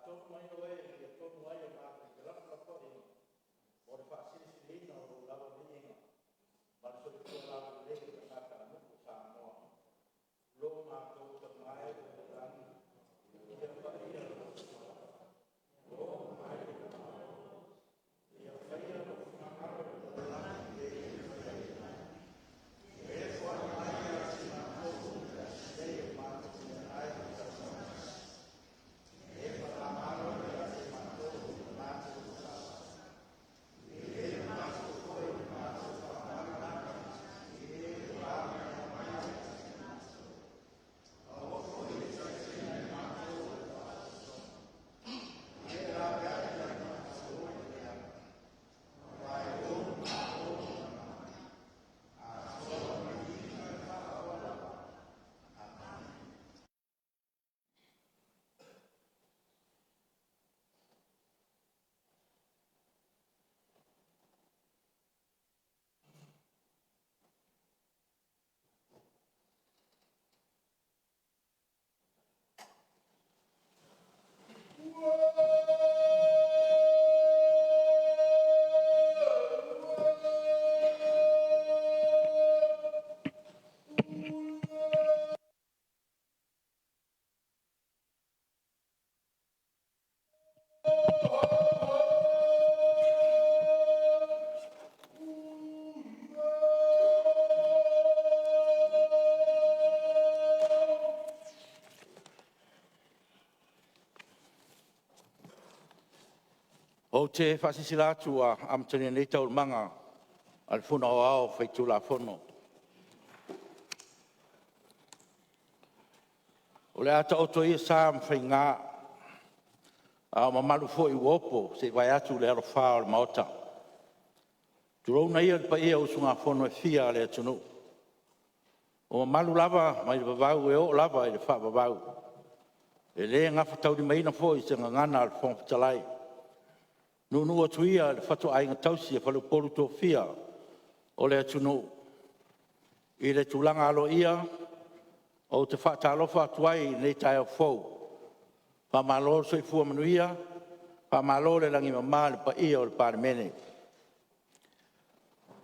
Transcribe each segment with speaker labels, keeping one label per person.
Speaker 1: faatonu mai o e e fia tonu ai a matou felafolafoaiga mo le faasilisiliina o Lou lava viiga ma le soifua laulelei o tagatanuu o Samoa. Lo matou Tama e i le Lagi, ia paia lou Igoa, ia oo mai lou Malo, ia faia lou finagalo i le lalolagi e pei ona faia i le lagi. Ia e foai mai ia te matou i le aso nei a matou meaai mo le aso ananafi. Ia e faamagalo ia te matou i le matou mataupu, e pei ona matou foi na matou faamagalo ai i e ua agai mai ia te matou. Aua foi ne i e taitaiina i matou i le faasoasoaga, ae e laveai ia i matou mai le leaga. Aua e Ou le Malo ma le mamalu, atoa ma le viiga e faavaavau. Amene. Ou te faasilasila atu ua amatalia nei Taualumaga a le Fono Aoao Faitulafono. O le a taoto ia sa ma faiga, a o mamalu foi ua opo se i vaeatu le alafa o le Maota. Tulouna ia le paia o usugafono e fia a le atunuu, o mamalu lava mai le vavau e oo lava i le faavavau. E le gafataulimaina foi i se gagana a le Fofoga Fetalai. Nuunuu atu ia i le fatuaiga tausi a faleupolu tofia o le atunuu. I le tulaga aloaia, ou te faatalofa atu ai i lenei taeao fou. Faamalo le soifua manuia, faamalo le lagi e mama i le paia o le Palemene.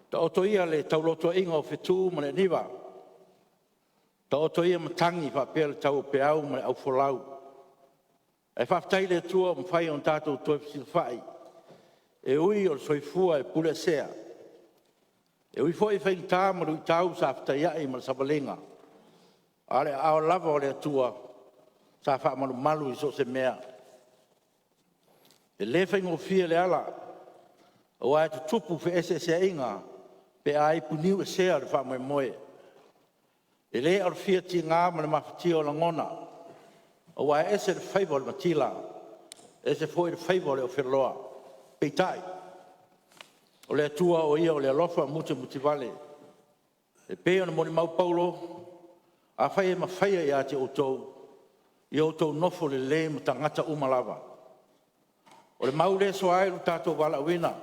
Speaker 1: Taoto ia le taulotoaiga o fetu ma le aniva, taoto ia matagi faapea le tau o peau ma le aufolau. Ae faafetai i le Atua ua mafai ona tatou toe fesilafai, e ui o le soifua e puleasea, e ui foi i faigata ma luitau sa fetaiai ma le savaliga, a o le aao lava o le Atua sa faamalumalu i so o se mea. E le faigofie le ala, aua e tutupu feeseeseaiga pe a ipuniuesea le faamoemoe. E le alofia tiga ma le mafatia o lagona, aua e ese le faiva o le matila, ese foi le faiva o le ofeloa. Peitai, o le Atua o Ia o le alofa musumusutivale. E pei ona molimau Paulo, “Afai e mafaia ia te outou, ia outou nofo lelei ma tagata uma lava.” O le mau lea e soa ai lo tatou valaauina,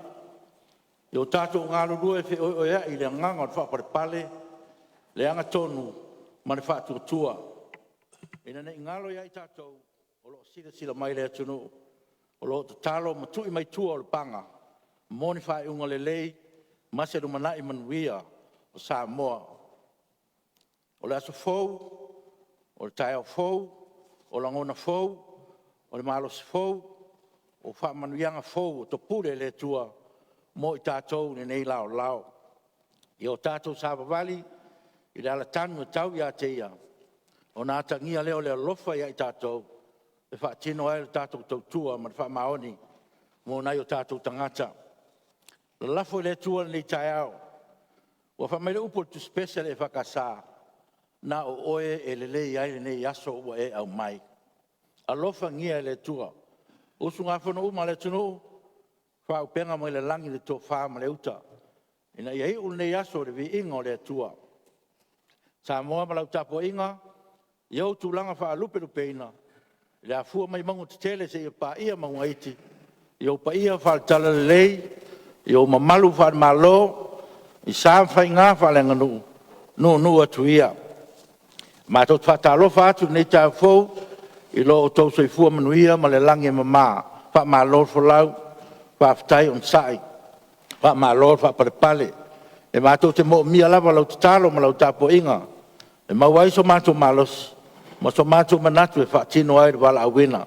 Speaker 1: ia o tatou galulue feoeoeai i le agaga o le faapalepale, le agatonu ma le faatuatua, ina ne i galo ia i tatou, o lo o silasila mai le atunuu, o lo o tatalo ma tui mai tua o le paga mo ni faaiuga lelei ma se lumanai manuia o Samoa. O le aso fou, o le taeao fou, o lagona fou, o le malosi fou, o faamanuiaga fou ua topule e le Atua mo i tatou i lenei laolao. Ia o tatou savavali i le ala tanu e tau ia te Ia, ona atagia lea o le alofa ia i tatou e faatino ai le tatou tautua ma le faamaoni mo nai o tatou tagata. Lalafo i le Atua lenei taeao. Ua fai mai le upu a le Tusi Pese a le EFKS, “Na o oe e lelei ai lenei aso ua e aumai.” Alofagia e le Atua usugafono uma a le atunuu, faaauupega mai le lagi le tofa ma le uta, ina ia iu lenei aso i le viiga o le Atua. Samoa ma lau tapuaiga i ou tulaga faalupelupeina, i le afua mai mauga tetele seia paia mauga iti, i ou paia faale-Talalelei, i ou mamalu faale-Malo, i sa ma faiga faaleaganuu, nuunuu atu ia. Matou te faatalofa atu i lenei taeao fou i lo outou soifua manuia ma le lagi e mama. Faamalo le folau, faafetai onosai, faamalo le faapalepale. E matou te moomia lava lau tatalo ma lau tapuaiga e maua ai so matou malosi ma so matou manatu e faatino ai le valaauina.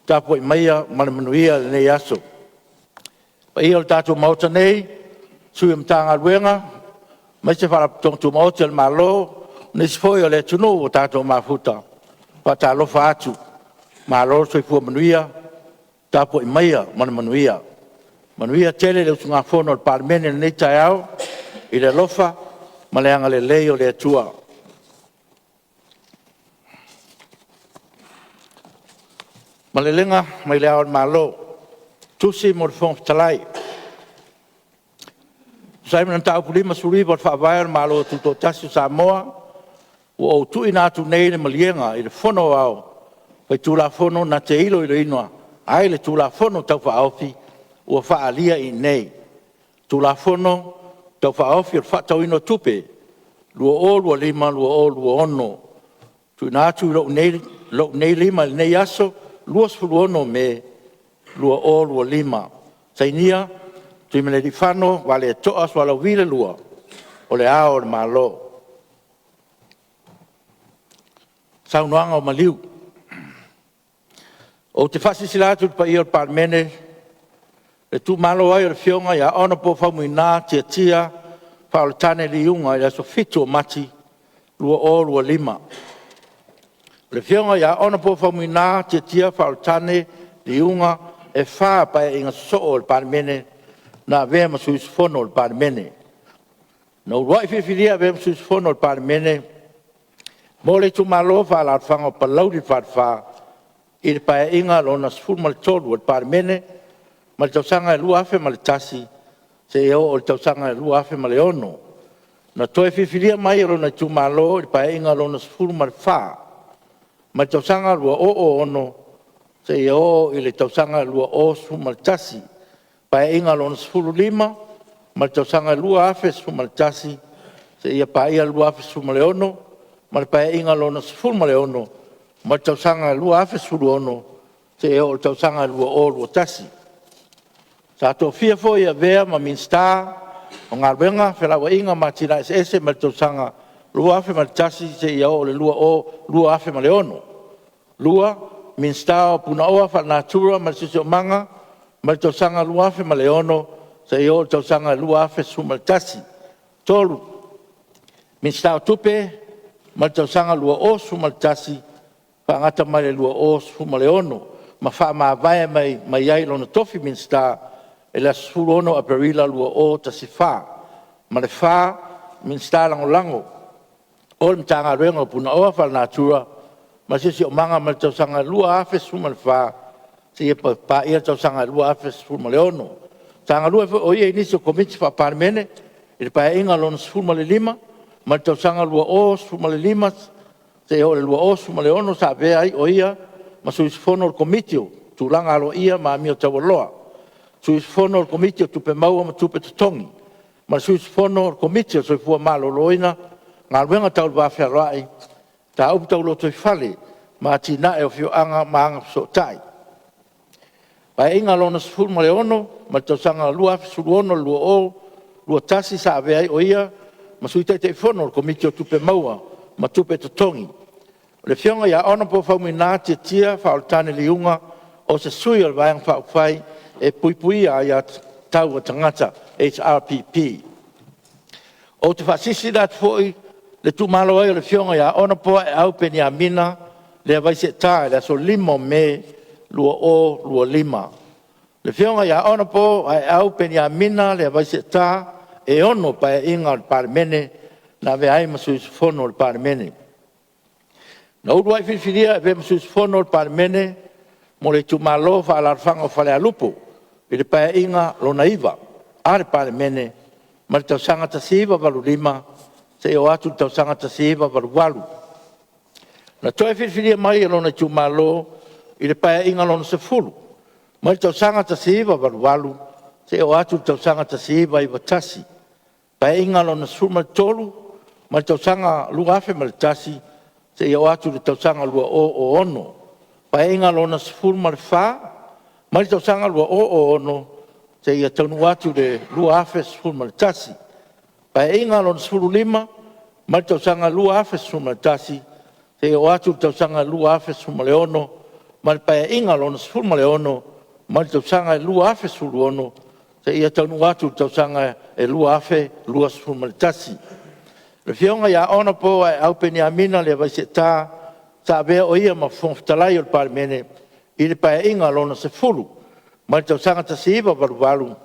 Speaker 1: Tapuai maia ma le manuia i lenei aso. Le paia o le tatou Maota nei, sui o Matagaluega aemaise Faalapotopotoga Tumaoti a le Malo, o nisi foi o le atunuu ua tatou mafuta, e faatalofa atu, malo le soifua manuia, tapuai maia ma le manuia. Manuia tele le usugafono a le Palemene i lenei taeao i le alofa ma le agalelei o le Atua. Malelega mai Le Ao o le Malo. Tusi mo le Fofoga Fetalai. E tusa ai ma le Mataupu 59 o le Faavae o le Malo Tutoatasi o Samoa, ua ou tuuina atu nei le maliega i le Fono Aoao Faitulafono na te iloiloina ai le Tulafono Tau Faaofi ua faaalia i inei: Tulafono Tau Faaofi o le Faatatauina o Tupe 2025/2026. TUUINA ATU i lou nei lima i lenei aso 26 o Me 2025. Sainia: Tuimalealiifano Vaaleto'a Sualauvi II, O Le Ao o le Malo. Saunoaga o Maliu Ou te faasilasila atu i le paia o le Palemene le tuumalo ai o le Afioga ia Hon Faumuina Tiatia Faaulutane Liuga i le aso 7 o Mati 2025. O le Afioga ia Hon Faumuina Tiatia Faaulutane Liuga, e 4 Paeaiga sosoo a le Palemene na avea ma sui usufono o le Palemene. Na uluai filifilia e avea ma sui usufono o le Palemene mo le Itumalo Faaalaalafaga o Palauli le Falefa i le Paeaiga Lona XIII o le Palemene mai le tausaga 2001 seia oo i le tausaga 2006. Na toe filifilia mai e lona itumalo i le Paeaiga Lona XIV mai le tausaga 2006 seia oo i le tausaga 2011. Paeaiga Lona XV mai le tausaga 2011 seia paia le 2016 ma le Paeaiga Lona XVI mai le tausaga 2016 seia oo i le tausaga 2021. Sa tofia foi e avea ma Minisita o Galuega, Felauaiga ma Atinae Eseese mai le tausaga 2001 seia oo i le 2006. 2. Minisita o Punaoa Faalenatura ma le Siosiomaga mai le tausaga 2006 seia oo i le tausaga 2011. 3. Minisita o Tupe mai le tausaga 2011 faagata mai le 2016 ma faamavae mai ai i lona tofi Minisita i le aso 16 Aperila 2014. Ma le 4. Minisita Lagolago o le Matagaluega o Punaoa Faalenatura ma le Siosiomaga mai le tausaga 2014 seia paia le tausaga 2016. Sa galue foi o ia i nisi o Komiti Faa-Palemene i le Paeaiga Lona XV mai le tausaga 2015 seia oo i le 2016 sa avea ai o ia ma sui usufono o le Komiti o Tulaga Aloaia ma Amio Taualoa, sui usufono o le Komiti o Tupe Maua ma Tupe Totogi, ma le sui usufono o le Komiti o le Soifua Maloloina, Galuega Tau le Va Fealoai, Mataupu Tau Lotoifale ma Atinae o Afioaga ma Agafesootai. Paeaiga Lona XVI mai le tausaga 2016 i le 2021 sa avea ai o ia ma Sui Taitaifono o le Komiti o Tupe Maua ma Tupe Totogi. O le Afioga ia Hon Faumuina Tiatia Faaulutane Liuga, o se sui o le Vaega Faaupufai e Puipuia Aia Tatau a Tagata HRPP. Ou te faasilasila atu foi le tuumalo ai o le Afioga ia Hon Aeau Peniamina Leavai Seeta i le aso 5 o Me 2025. O le Afioga ia Hon Aeau Peniamina Leavai Seeta, e 6 Paeaiga o le Palemene na avea ai ma sui usufono o le Palemene. Na uluai filifilia e avea ma sui usufono o le Palemene mo le Itumalo Faaalaalafaga o Falealupo i le Paeaiga Lona IX a le Palemene mai le tausaga 1985 seia oo atu i le tausaga 1988. Na toe filifilia mai e lona itumalo i le Paeaiga Lona X mai le tausaga 1988 seia oo atu i le tausaga 1991. Paeaiga Lona XIII mai le tausaga 2001 seia oo atu i le tausaga 2006. Paeaiga Lona XIV mai le tausaga 2006 seia taunuu atu i le 2011. Paeaiga Lona XV mai le tausaga 2011 seia oo atu i le tausaga 2016 ma le Paeaiga Lona XVI mai le tausaga 2016 seia taunuu atu i le tausaga 2021. O le Afioga ia Hon Aeau Peniamina Leavai Seeta, sa avea o ia ma Fofoga Fetalai o le Palemene i le Paeaiga Lona X mai le tausaga 1988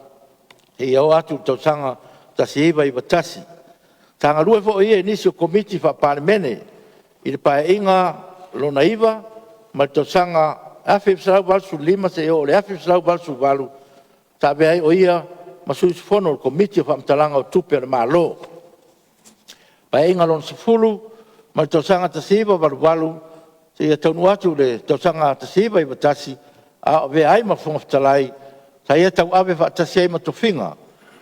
Speaker 1: seia oo atu i le tausaga 1991. Sa galue foi o ia i nisi o Komiti Faa-Palemene i le Paeaiga Lona IX mai le tausaga 1985 seia oo i le 1988, sa avea ai o ia ma sui usufono o le Komiti o Faamatalaga o Tupe a le Malo. Paeaiga Lona X mai le tausaga 1988 seia taunuu atu i le tausaga 1991, a o avea ai ma Fofoga Fetalai, sa ia tauave faatasi ai ma tofiga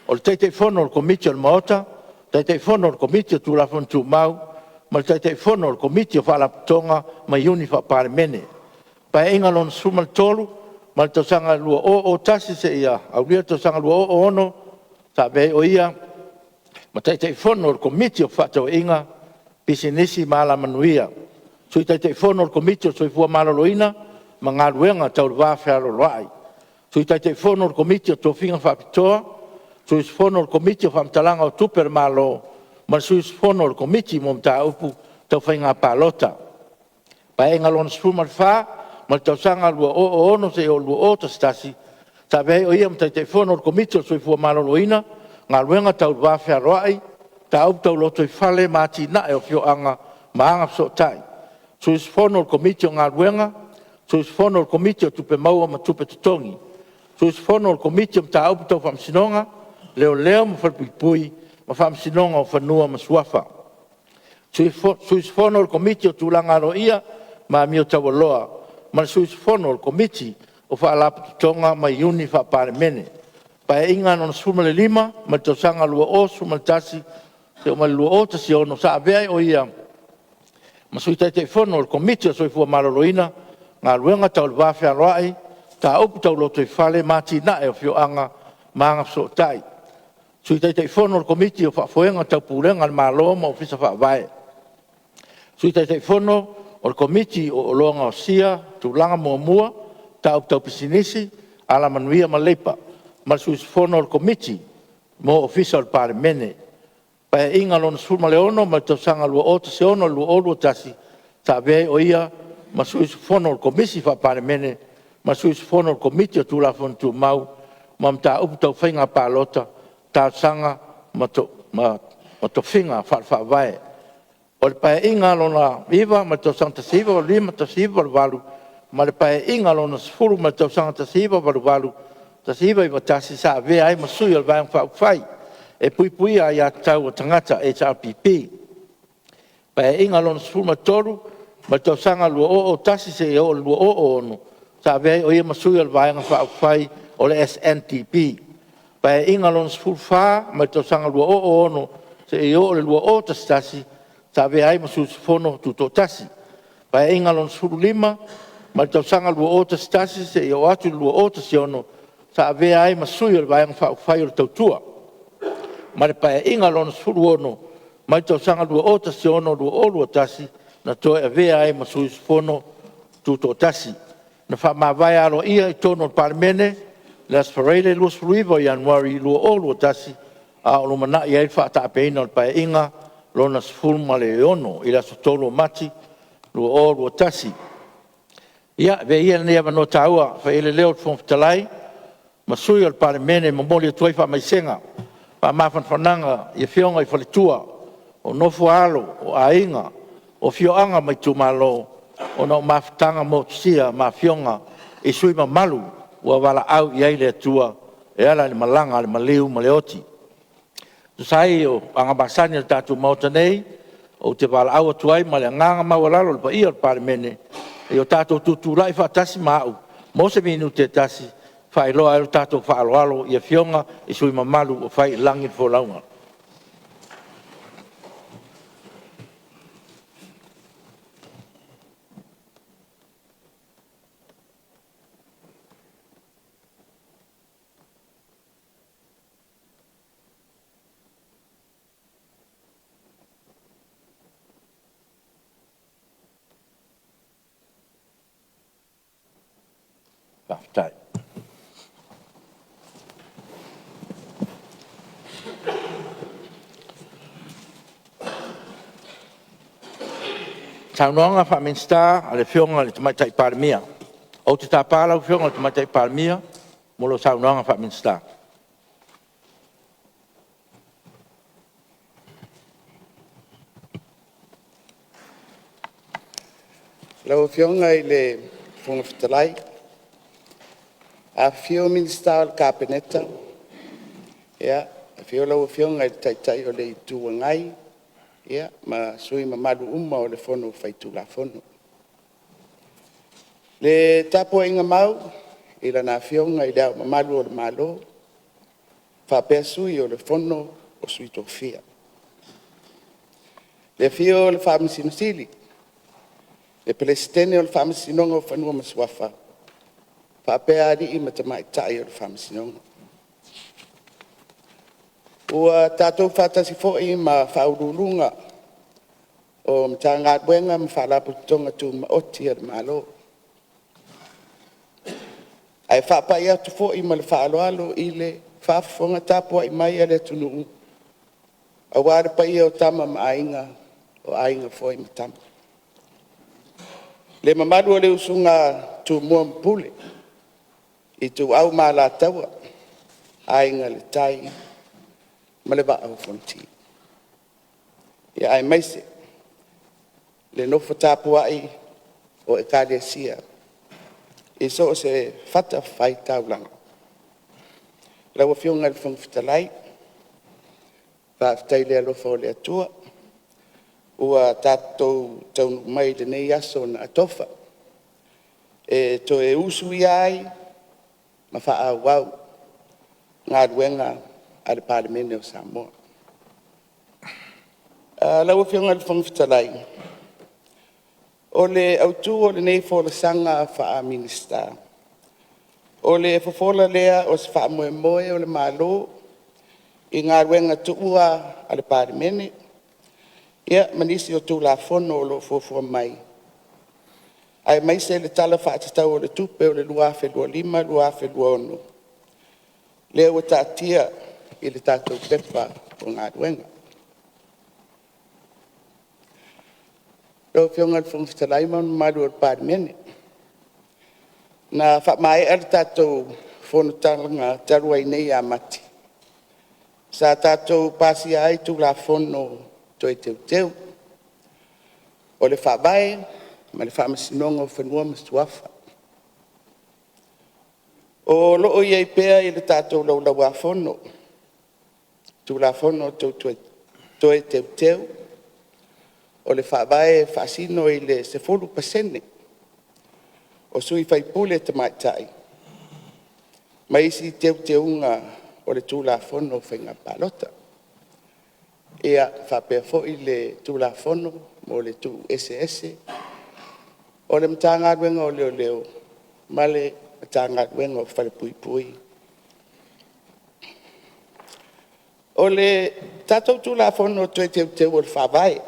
Speaker 1: o le Taitaifono o le Komiti a le Maota, Taitaifono o le Komiti o Tulafono Tumau, ma le Taitaifono o le Komiti o Faalapotopotoga ma Iuni Faa-Palemene. Paeaiga Lona XIII mai le tausaga 2001 seia aulia le tausaga 2006, sa avea ai o ia ma Taitaifono o le Komiti o Fefaatauaiga, Pisinisi ma Alamanuia, Sui Taitaifono o le Komiti o le Soifua Maloloina ma Galuega Tau le Va Fealoaloai, Sui Taitaifono o le Komiti o Tofiga Faapitoa, Sui Usufono o le Komiti o Faamatalaga o Tupe a le Malo ma le Sui Usufono o le Komiti mo Mataupu Tau Faiga Palota. Paeaiga Lona XIV mai le tausaga 2006 seia oo i le 2011, sa avea ai o ia ma Taitaifono o le Komiti o le Soifua Maloloina, Galuega Tau le Va Fealoai, Mataupu Tau Lotoifale ma Atinae o Afioaga ma Agafesootai, Sui Usufono o le Komiti o Galuega, Sui Usufono o le Komiti o Tupe Maua ma Tupe Totogi, Sui Usufono o le Komiti o Mataupu Tau Faamasinoga, Leoleo ma Falepuipui ma Faamasinoga o Fanua ma Suafa. Sui Usufono o le Komiti o Tulaga Aloaia ma Amio Taualoa ma le Sui Usufono o le Komiti o Faalapotopotoga ma Iuni Faa-Palemene. Paeaiga Lona XV mai le tausaga 2011 seia oo mai i le 2016, sa avea ai o ia ma Sui Taitaifono o le Komiti o le Soifua Maloloina, Galuega Tau le Va Fealoai, Mataupu Tau Lotoifale ma Atinae o Afioaga ma Agafesootai, Sui Taitaifono o le Komiti o le Faafoega o Pulega a le Malo ma Ofisa Faavae, Sui Taitaifono o le Komiti o Oloa Gaosia Tulaga Muamua, Mataupu Tau Pisinisi, Alamanuia ma Leipa, ma le Sui Usufono o le Komiti mo Ofisa o le Palemene. Paeaiga Lona XVI mai le tausaga 2016 i le 2021, sa avea ai o ia ma Sui Usufono o le Komisi Faa-Palemene ma le Sui Usufono o le Komiti o Tulafono Tumau ma Mataupu Tau Faiga Palota, Talosaga ma Tofiga Faale-Faavae. O le Paeaiga Lona IX mai le tausaga 1985 i le 1988 ma le Paeaiga Lona X mai le tausaga 1988 i le 1991, sa avea ai ma sui o le Vaega Faaupufai e Puipuia Aia Tatau a Tagata HRPP. Paeaiga Lona XIII mai le tausaga 2001 seia oo i le 2006, sa avea ai o ia ma sui o le Vaega Faaupufai o le SNDP. Paeaiga Lona XIV mai le tausaga 2006 seia oo i le 2011, sa avea ai ma Sui Usufono Tutoatasi. Paeaiga Lona XV mai le tausaga 2011 seia oo atu i le 2016, sa avea ai ma sui o le Vaega Faaupufai o le Tautua. Ma le Paeaiga Lona XVI mai le tausaga 2016-2021, na toe avea ai ma Sui Usufono Tutoatasi. Na faamavae aloaia i totonu o le Palemene i le Aso Faraile 29, Ianuari 2021, a o lumanai ai le faataapeina o le Paeaiga Lona XVI i le aso 3 o Mati 2021. Ia, avea ia lenei avanoa taua e fai ai le leo o le Fofoga Fetalai ma Sui o le Palemene e momoli atu ai faamaisega ma faamafanafanaga i Afioga i faletua, o nofo a alo, o aiga, o afioaga ma itumalo ona o mafutaga motusia ma Afioga i sui usufono mamalu ua valaau i ai le Atua e ala i le malaga a le maliu ma le oti. E tusa ai o aga masani a le tatou Maota nei, ou te valaau atu ai ma le agaga maualalo i le paia o le Palemene, ina ia tatou tutulai faatasi ma au mo se minute e tasi, e faailoa ai lo tatou faaaloalo i Afioga i sui usufono mamalu ua fai i lagi le folauga. Faafetai. Saunoaga Faa-Minisita a le Afioga i le Tamaitai Palemia. Ou te tapa lau Afioga i le Tamaitai Palemia mo lau saunoaga faa-Minisita.
Speaker 2: Lau Afioga i le Fofoga Fetalai, afifio Minisita o le Kapeneta, afio lau Afioga i le Taitai o le Itu Agai ma sui usufono mamalu uma o le Fono Faitulafono. Le tapuaiga mau i Lana Afioga i Le Ao Mamalu o le Malo faapea Sui o le Fono a Sui Tofia. Le afio o le Faamasino Sili, le Peresetene o le Faamasinoga o Fanua ma Suafa faapea alii ma tamaitai o le Faamasinoga. Ua tatou faatasi foi ma Ofisa Sili o Pulega o Matagaluega ma Faalapotopotoga Tumaoti a le Malo. Ae faapai atu foi ma le faaaloalo i le faafofoga tapuai mai a le atunuu aua le paia o Tama ma Aiga, o Aiga foi ma Tama. Le mamalu o le usoga a Tumua ma Pule, Ituau ma Alataua, Aiga i le Tai ma le Vaa o Fonoti, aemaise le nofo tapuai o Ekalesia i so o se fatafaitaulaga. Lau Afioga i le Fofoga Fetalai, faafetai i le alofa o le Atua ua tatou taunuu mai i lenei aso na atofa e toe usuia ai ma faaauau galuega a le Palemene o Samoa. Lau Afioga i le Fofoga Fetalai, o le autu o lenei folasaga faa-Minisita, o le fofola lea o se faamoemoe o le Malo i galuega tuua a le Palemene ma nisi o Tulafono o lo o fuafua mai, aemaise le Tala Faatatau o le Tupe 2025/2026 lea ua taatia i le tatou Pepa o Galuega. Lau Afioga i le Fofoga Fetalai ma le mamalu o le Palemene, na faamaea le tatou fonotaga talu ai nei ia Mati, sa tatou pasia ai Tulafono Toe Teuteu o le Faavae ma le Faamasinoga o Fanua ma Suafa. O lo o i ai pea i le tatou Laulau-a-Fono Tulafono Toe Teuteu o le Faavae e faasino i le 10% o sui usufono tamaitai ma isi teuteuga o le Tulafono o Faiga Palota, e faapea foi le Tulafono mo le Tuueseese o le Matagaluega o Leoleo ma le Matagaluega o Falepuipui. O le tatou Tulafono Toe Teuteu o le Faavae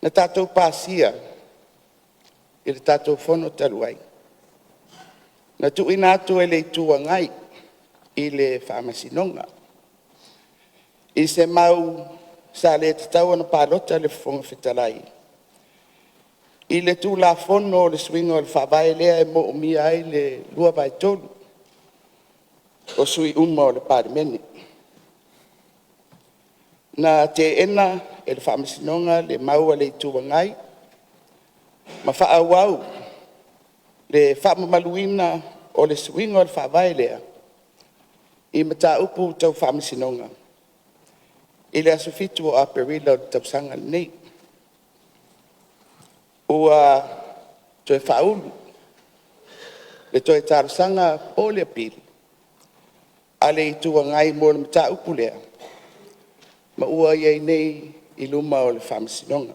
Speaker 2: na tatou pasia i le tatou Fono talu ai, na tuuina atu e le Itu Agai i le Faamasinoga i se mau sa le tatau ona palota le Fofoga Fetalai i le Tulafono o le suiga o le Faavae lea e moomia ai le 2/3 o sui usufono uma o le Palemene. Na teena e le Faamasinoga le mau a le Itu Agai ma faaauau le faamamaluina o le suiga o le Faavae lea i mataupu tau Faamasinoga i le aso 7 o Aperila o le tausaga lenei. Ua toe faaulu le toe talosaga po o le apili a le Itu Agai mo le mataupu lea, ma ua i ai nei i luma o le Faamasinoga.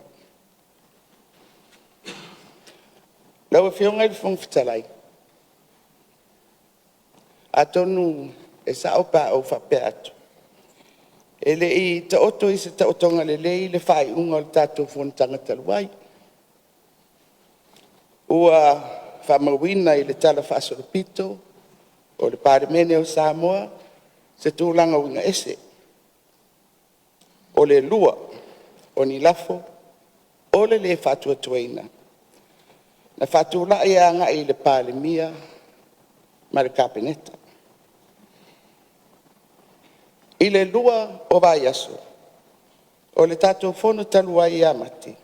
Speaker 2: Lau Afioga i le Fofoga Fetalai, atonu e sao pe a ou faapea atu, e le i taoto i se taotoga lelei le faaiuga o le tatou fonotaga talu ai. Ua faamauina i le Talafaasolopito o le Palemene o Samoa se tulaga uiga ese, o le lua o ni lafo o le lē faatuatuaina na faatulai agai i le Palemia ma le Kapeneta. I le lua o vaiaso o le tatou Fono talu ai ia Mati,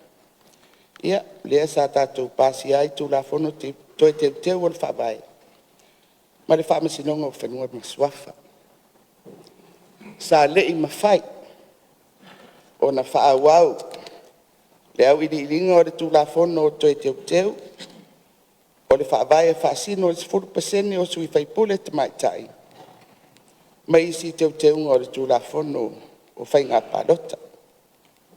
Speaker 2: ia, lea sa tatou pasia ai Tulafono Toe Teuteu o le Faavae ma le Faamasinoga o Fanua ma Suafa. Sa le i mafai ona faaauau le auiliiliga o le Tulafono Toe Teuteu o le Faavae e faasino i le 10% o sui usufono tamaitai ma isi teuteuga o le Tulafono o Faiga Palota,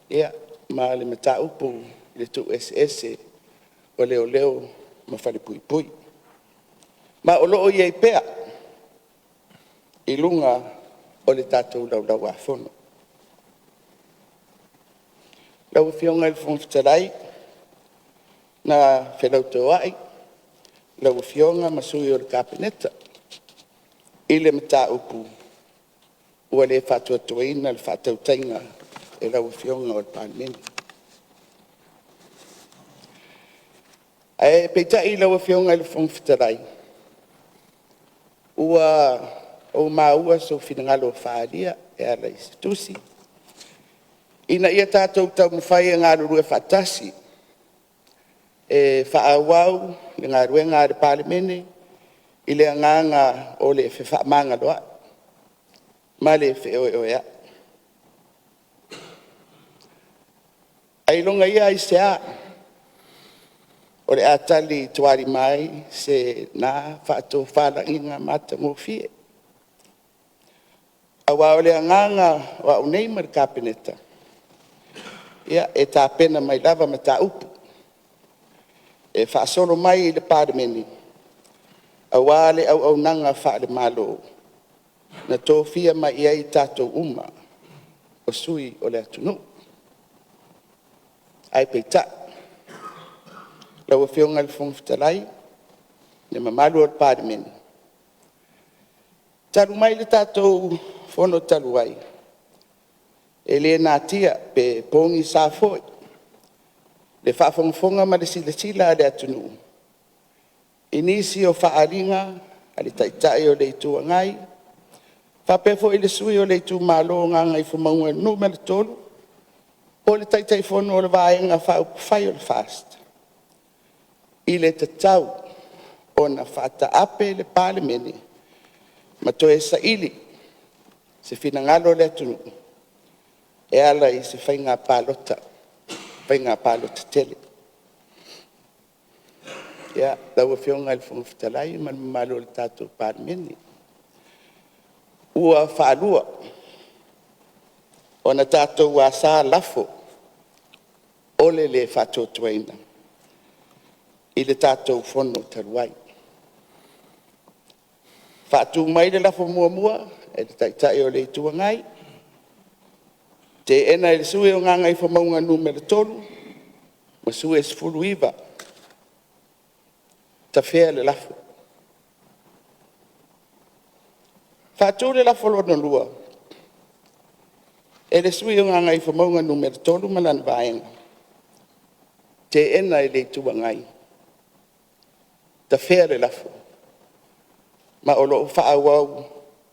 Speaker 2: ia, ma le mataupu i le tuueseese o Leoleo ma Falepuipui. Ma o lo o i ai pea i luga o le tatou Laulau a Fono. Lau Afioga i le Fofoga Fetalai, na felautoai lau Afioga ma sui o le Kapeneta i le mataupu ua le faatuatuaina le faatautaiga e lau Afioga o le Palemene. Ae peitai lau Afioga i le Fofoga Fetalai, ua ou maua sou finagalo faaalia e ala i se tusi, ina ia tatou taumafai e galulue faatasi e faaauau le galuega a le Palemene i le agaga o le fefaamagaloai ma le feoeoeai. Ailoga ia aisea o le a tali tualima ai se na faatofalaiga matagofie? Aua o le agaga o au nei ma le Kapeneta, ia, e tapena mai lava mataupu e faasolo mai i le Palemene aua le auaunaga faale-Malo na tofia mai i ai tatou uma o sui usufono o le atunuu. Ae peitai, lau Afioga i le Fofoga Fetalai, le mamalu o le Palemene, talu mai le tatou Fono talu ai, e le natia pe pogisa foi le faafogafoga ma le silasila a le atunuu i nisi o faaaliga a le Taitai o le Itu Agai, faapea foi le sui usufono o le itumalo o Gagaifomauga Nu.3 po o le Taitaifono o le Vaega Faaupufai o le FAST, i le tatau ona faataape le Palemene ma toe saili se finagalo o le atunuu e ala i se faiga palota tele. Ia, lau Afioga i le Fofoga Fetalai ma le mamalu o le tatou Palemene, ua faalua ona tatou asa lafo o le le faatuatuaina i le tatou Fono talu ai. Faatu mai le lafo muamua e le Taitai o le Itu Agai, teena e le sui usufono o Gagaifomauga Nu.3 ma sui usufono e 19 tafea le lafo. Faatu le lafo lona lua e le sui usufono o Gagaifomauga Nu.3 ma lana Vaega, teena e le Itu Agai, tafea le lafo, ma o lo o faaauau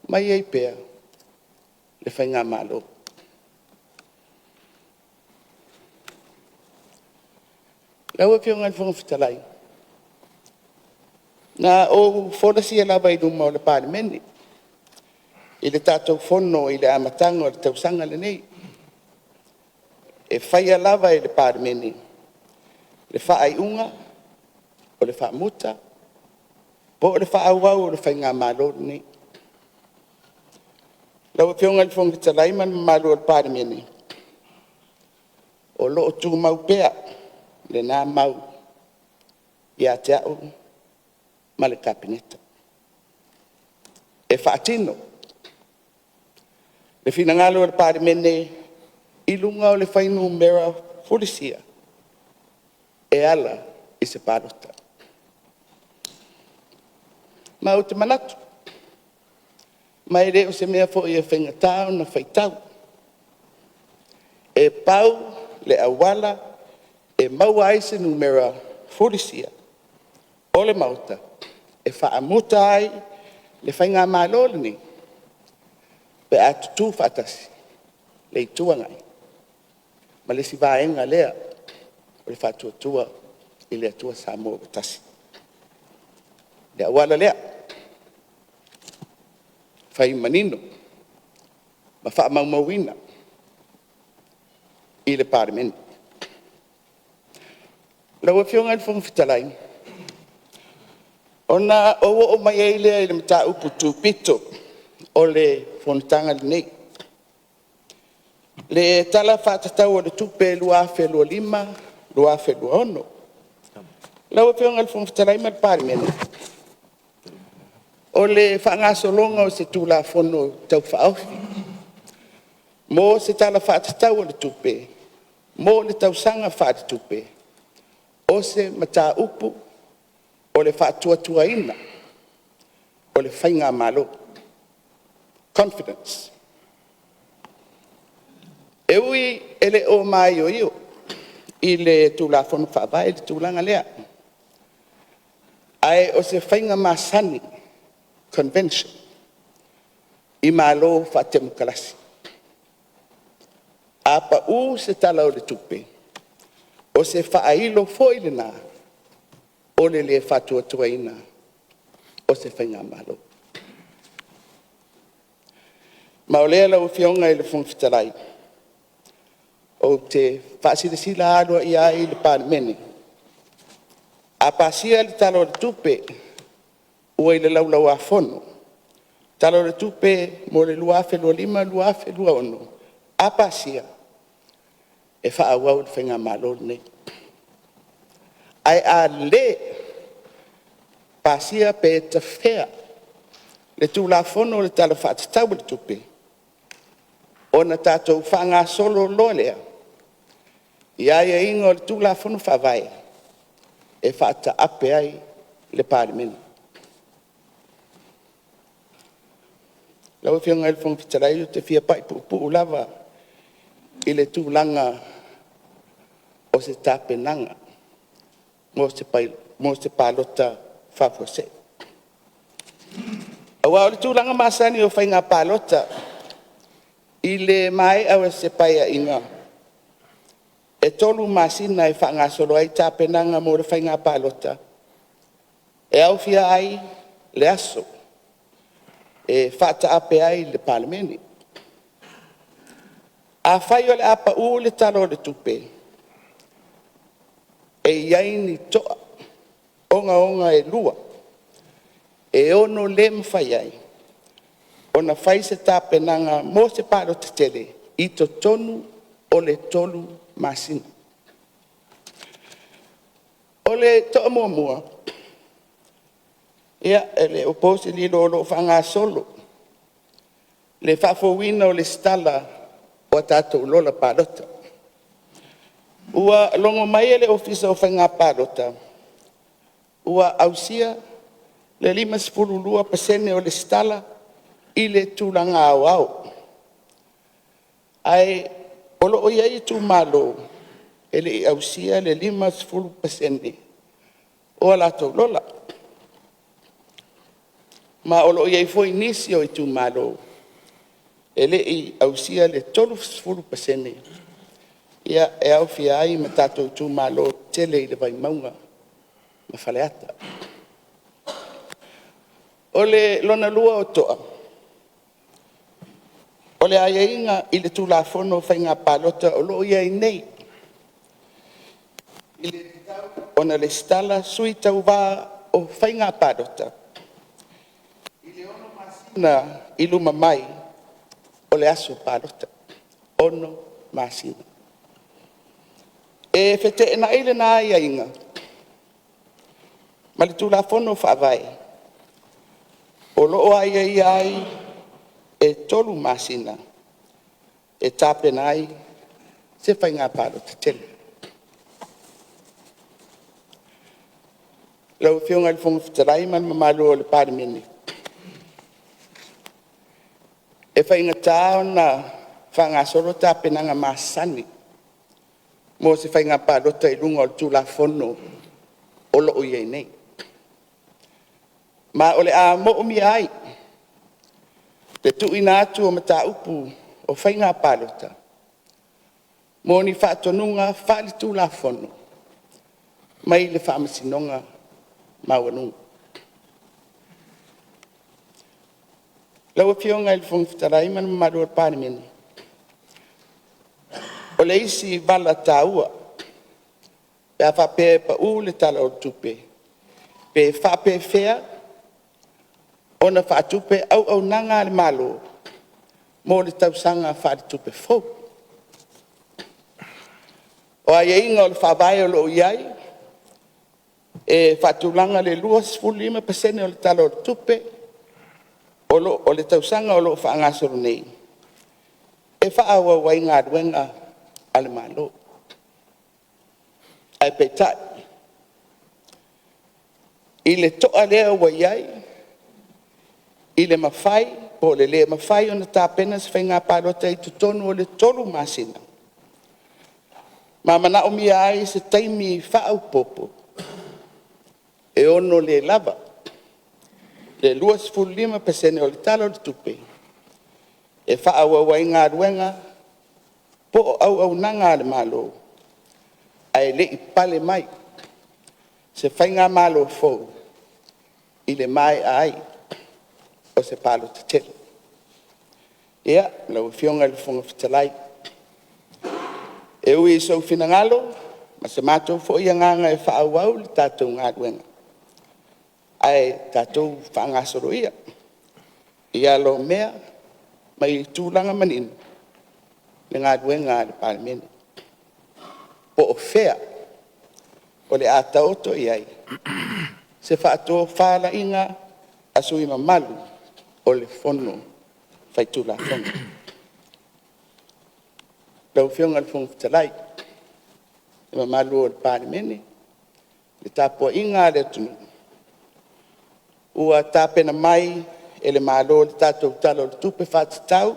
Speaker 2: mai ai pea le faigamalo. Lau Afioga i le Fofoga Fetalai, na ou folasia lava i luma o le Palemene i le tatou Fono i le amataga o le tausaga lenei, e faia lava e le Palemene le faaiuga o le faamuta po o le faaauau o le faigamalo lenei. Lau Afioga i le Fofoga Fetalai ma le mamalu o le Palemene, o lo o tumau pea lena mau ia te au ma le Kapeneta, e faatino le finagalo o le Palemene i luga o le fuainumera fulisia e ala i se palota. Ma ou te manatu, ma e le o se mea foi e faigata ona faitau, e pau le auala e maua ai se numera fulisia o le Maota e faamuta ai le faigamalo lenei, pe a tutu faatasi le Itu Agai ma le isi vaega lea o le Faatuatua i le Atua Samoa ua Tasi. O le auala lea, fai manino ma faamaumauina i le Palemene. Lau Afioga i le Fofoga Fetalai, ona ou oo mai ai lea i le mataupu tupito o le fonotaga lenei, le Tala Faatatau o le Tupe 2025/2026. Lau Afioga i le Fofoga Fetalai ma le Palemene, o le faagasologa o se Tulafono Tau Faaofi mo se Tala Faatatau o le Tupe mo le tausaga faaletupe, o se mataupu o le faatuatuaina o le faigamalo, confidence. E ui e le o maioio i le Tulafono Faavae le tulaga lea, ae o se faiga masani, convention i Malo faatemokarasi. A pau se Tala o le Tupe, o se faailo foi lena o le le faatuatuaina o se faigamalo. Ma o lea lau Afioga i le Fofoga Fetalai, ou te faasilasila aloaia ai i le Palemene, a pasia le Tala o le Tupe ua i le Laulau a Fono, Tala o le Tupe mo le 2025/2026, a pasia, e faaauau le faigamalo lenei. Ae a le pasia pe tafea le Tulafono o le Tala Faatatau o le Tupe, ona tatou faagasolo loa lea i aiaiga o le Tulafono Faavae e faataape ai le Palemene. Lau Afioga i le Fofoga Fetalai ou te fia pai puupuu lava i le tulaga o se tapenaga mo se palota faafuasei. Aua o le tulaga masani o faiga palota i le maea o se Paeaiga, e 3 masina e faagasolo ai tapenaga mo le faiga palota, e aofia ai le aso e faataape ai le Palemene. Afai o le a pau le Tala o le Tupe, e i ai ni toa ogaoga e 2 e ono le mafai ai ona fai se tapenaga mo se palota tele i totonu o le 3 masina. O le toa muamua, ia, e le o po se lilo o lo o faagasolo le faafouina o le lesitala o a tatou lola palota. Ua logo mai e le Ofisa o Faiga Palota ua ausia le 52% o lesitala i le tulaga aoao, ae o lo o i ai itumalo e le i ausia le 50% o a latou lola. Ma o lo o i ai foi nisi o itumalo e le i ausia le 30%, e aofia ai ma tatou itumalo tetele i le Vaimauga ma Faleata. O le lona lua o toa, o le aiaiga i le Tulafono o Faiga Palota o lo o i ai nei, e tatau ona resitala sui tauva o faiga palota i le 6 masina i luma mai o le aso palota, 6 masina. E feteenai lena aiaiga ma le Tulafono Faavae o lo o aiaia ai e 3 masina e tapena ai se faiga palota tele. Lau Afioga i le Fofoga Fetalai ma le mamalu o le Palemene, e faigata ona faagasolo tapenaga masani mo se faiga palota i luga o le Tulafono o lo o i ai nei. Ma o le a moomia ai le tuuina atu o mataupu o faiga palota mo ni faatonuga faale-Tulafono mai le Faamasinoga Maualuga. Lau Afioga i le Fofoga Fetalai ma le mamalu o le Palemene, o le isi vala taua pe a faapea e pau le Tala o le Tupe, pe faapefea ona faatupe auaunaga a le Malo mo le tausaga faaletupe fou. O aiaiga o le Faavae o lo o i ai, e faatulaga le 25% o le Tala o le Tupe o le tausaga o lo o faagasolo nei e faaauau ai galuega a le Malo. Ae peitai, i le to'a lea ua i ai i le mafai po o le le mafai ona tapena se faiga palota i totonu o le 3 masina, ma manaomia ai se taimi faaopoopo, e ono le lava le 25% o le Tala o le Tupe e faaauau ai galuega po o auaunaga a le Malo ae le i pale mai se faigamalo fou i le maea ai o se palota tele. Ia, lau Afioga i le Fofoga Fetalai, e ui i sou finagalo ma se matou foi agaga e faaauau le tatou galuega, ae tatou faagasolo ia i ala o mea ma i tulaga manino le galuega a le Palemene, po o fea o le a taoto i ai se faatofalaiga a sui usufono mamalu o le Fono Faitulafono. Lau Afioga i le Fofoga Fetalai, le mamalu o le Palemene, le tapuaiga a le atunuu, ua tapena mai e le Malo le tatou Tala o le Tupe Faatatau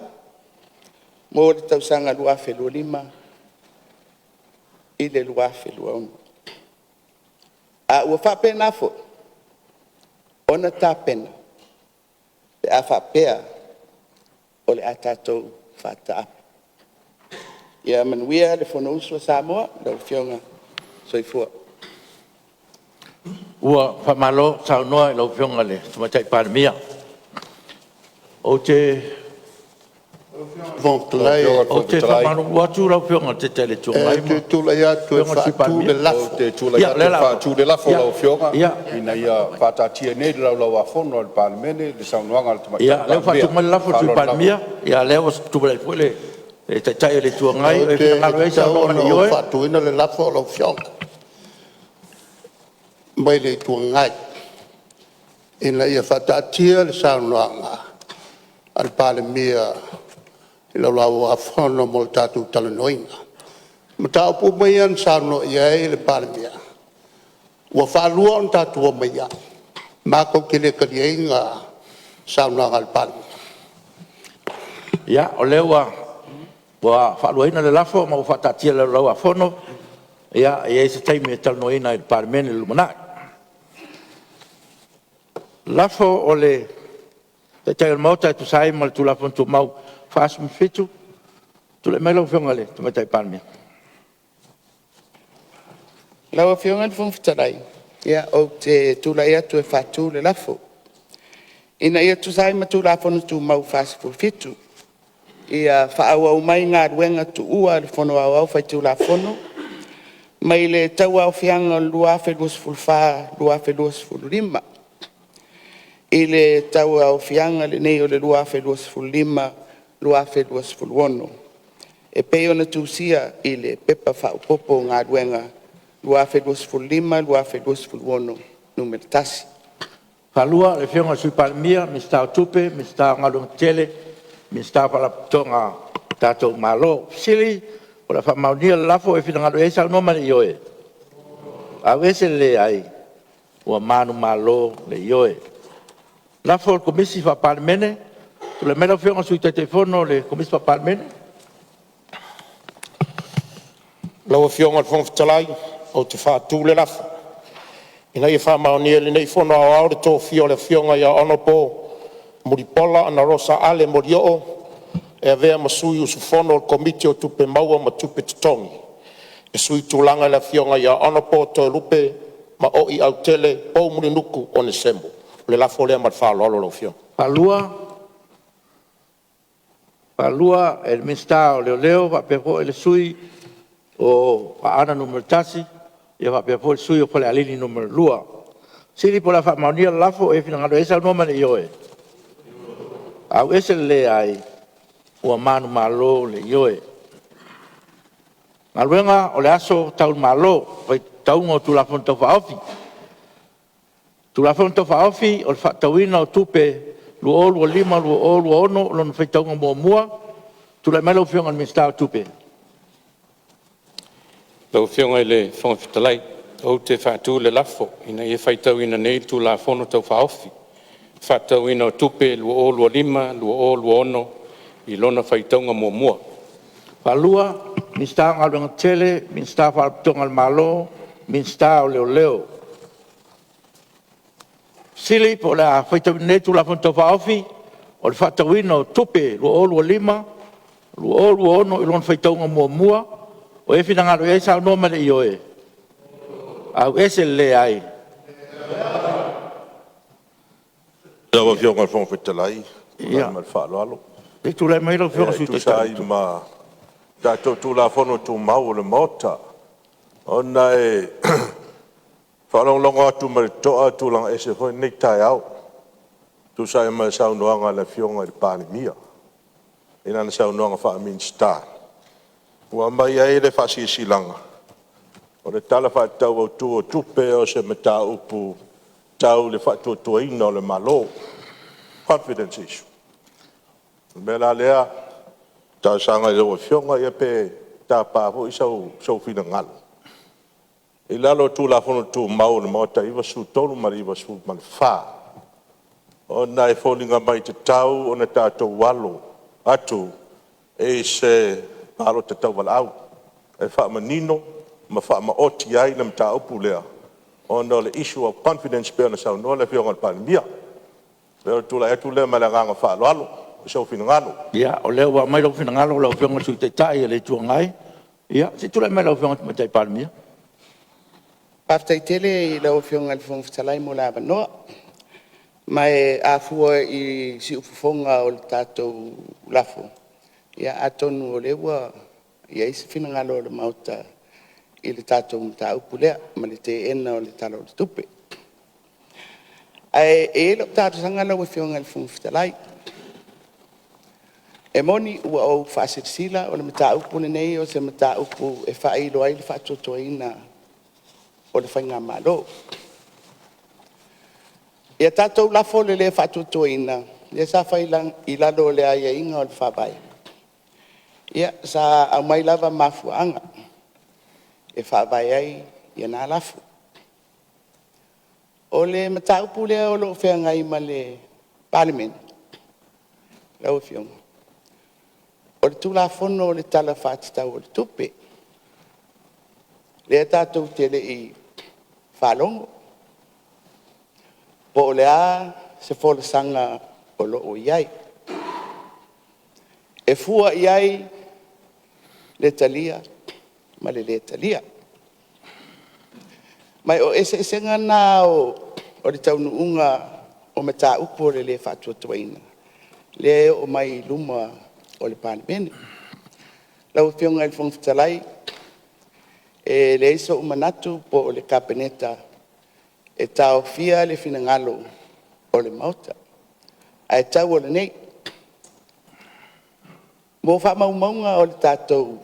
Speaker 2: mo le tausaga 2025/2026. A ua faapena foi ona tapena pe a faapea o le a tatou faataape. Ia manuia le Fonousu a Samoa, lau Afioga, soifua. Ua faamalo saunoa i lau Afioga i le Tamaitai Palemia. Ou te faamalulu atu lau Afioga i le Taitai o le Itu Agai ma…
Speaker 3: Ou te tulai atu e faatu le lafo. Ou te tulai atu e faatu le lafo lau Afioga, Ina ia faataatia nei i le Laulau-a-Fono a le Palemene le Saunoaga a le Tamaitai
Speaker 1: Palemia. Ia, o lea ua faatu mai le lafo e le Sui Palemia, o lea ua tulai foi le Taitai o le Itu Agai. O e finagalo i ai
Speaker 3: E tatau
Speaker 1: saunoa mai
Speaker 3: ona
Speaker 1: le
Speaker 3: ou
Speaker 1: ioe.
Speaker 3: faatuina le lafo lau Afioga mai le Itu Agai, ina ia faataatia le saunoaga a le Palemia i le Laulau-a-Fono mo le tatou talanoaina. O mataupu uma ia na saunoa i ai le Palemia, ua faalua ona tatou aumaia, matou te le taliaina saunoaga a le Palemia.
Speaker 1: Ia, o lea ua faaluaina le lafo ma ua faataatia i le Laulau-a-Fono. E i ai se taimi e talanoaina ai e le Palemene i le lumanai. Lafo o le Taitai o le Maota e tusa ai ma le Tulafono Tumau 47. Tulai mai lau Afioga i le Tamaitai Palemia.
Speaker 2: Lau Afioga i le Fofoga Fetalai, ia ou te tulai atu e faatu le lafo, Ina ia tusa ai ma Tulafono Tumau 47, ia faaauau mai Galuega Tuua a le Fono Aoao Faitulafono mai le tauaofiaga o le 2024/2025 i le tauaofiaga lenei o le 2025/2026 e pei ona tusia i le Pepa Faaopoopo o Galuega 2025/2026 Nu.1.
Speaker 1: 2. Le Afioga i le Sui Palemia, Minisita o Tupe, Minisita o Galuega Tetele, Minisita o Faalapotopotoga a le tatou Malo. Ua faamaonia le lafo, O lo o e finagalo i ai? Saunoa mai i le ioe. Ua manumalo le Ioe. Lafo a le Komisi Faa-Palemene. Tulai mai lau Afioga i le Sui Taitaifono o le Komisi Faa-Palemene.
Speaker 4: Lau Afioga i le Fofoga Fetalai ou te faatu le lafo, Ina ia faamaonia e lenei Fono Aoao le tofia o le Afioga Hon Mulipola Anarosa Ale Molioo e avea ma sui usufono o le Komiti o Tupe Maua ma Tupe Totogi e suitulaga i le Afioga Hon Toelupe Maoi Autele Poumulinuku Onesemo. O le lafo lea ma le faaaloalo lau Afioga.
Speaker 1: Ua faalua e le Minisita o Leoleo faapea foi le sui usufono o Aana Alofi 1 faapea foi le sui usufono o Falealili 2. O le fesili po o le a faamaonia le lafo. O e finagalo ai saunoa mai i le ioe. Auese le leai. Ua manumalo le Ioe. Galuega o le Aso Tau i le Malo, Faitauga o Tulafono Tau Faaofi. Tulafono Tau Faaofi o le Faatatauina o Tupe 2025/2026 Lona faitauga muamua. Tulai mai lau Afioga i le Minisita o Tupe.
Speaker 5: Lau Afioga i le Fofoga Fetalai ou te faatu le lafo, Ina ia faitauina nei le Tulafono Tau Faaofi o le Faatatauina o Tupe 2025/2026 i lona faitauga muamua.
Speaker 1: Tulai mai lau Afioga i le Minisita o Galuega Tetele, Minisita o Leoleo. O le a faitauina nei le Tulafono Tau Faaofi o le Faatatauina o Tupe 2025/2026 i lona faitauga muamua. O i ai se finagalo e saunoa mai i le ioe? Auese le leai.
Speaker 6: Lau Afioga i le Fofoga Fetalai ma le faaaloalo.
Speaker 1: Se i tulai mai lau Afioga i le Sui
Speaker 6: E tusa
Speaker 1: Taitai.
Speaker 6: ai ma tatou Tulafono Tumau a le Maota, ona e faalogologo atu ma le totoa e tulaga ese foi lenei taeao e tusa ai ma le saunoaga a le Afioga i le Palemia i lana saunoaga faa-Minisita ua aumai ai le faasilasilaga, o le Tala Faatatau Autu o Tupe, o se mataupu tau le faatuatuaina o le Malo, confidence issue. O le mea la lea e talosaga i lau Afioga pe tapa foi sou finagalo i lalo o Tulafono Tumau a le Maota 93 ma le 94, ona e foliga mai e tatau ona tatou alo atu i se palota tauvalaau e faamanino ma faamaoti ai le mataupu lea, ona o le issue of confidence pei ona saunoa le Afioga i le Palemia. O le tulai atu lea ma le agaga faaaloalo i sou finagalo.
Speaker 1: Ia, o lea ua aumai lou finagalo lau Afioga i le Sui Taitai o le Itu Agai. Ia, se i tulai mai lau Afioga i le Tamaitai Palemia.
Speaker 2: Faafetai tele i lau Afioga i le Fofoga Fetalai mo le avanoa. Ma e a fua i siufofoga o le tatou lafo, ia atonu o lea ua i ai se finagalo o le Maota i le tatou mataupu lea ma le teena o le Tala o le Tupe. Ae i ai lau talosaga lau Afioga i le Fofoga Fetalai, e moni ua ou faasilasila o le mataupu lenei o se mataupu e faailo ai le faatuatuaina o le faigamalo. Ia tatou lafo le le faatuatuaina lea sa fai i lalo o aiaiga o le Faavae, ia sa aumai lava mafuaaga e faavae ai na lafo. O le mataupu lea o lo o feagai ma le Palemene lau Afioga, o le Tulafono o le Tala Faatatau o le Tupe, lea tatou te le i faalogo po o le a se folasaga o lo o i ai, e fua i ai le talia ma le le talia. Ma o eseesega na o le taunuuga o mataupu o le le faatuatuaina lea e oo mai i luma o le Palemene. Lau Afioga i le Fofoga Fetalai, e leai sou manatu po o le Kapeneta e taofia le finagalo o le Maota, ae tau o lenei, mo faamaumauga o le tatou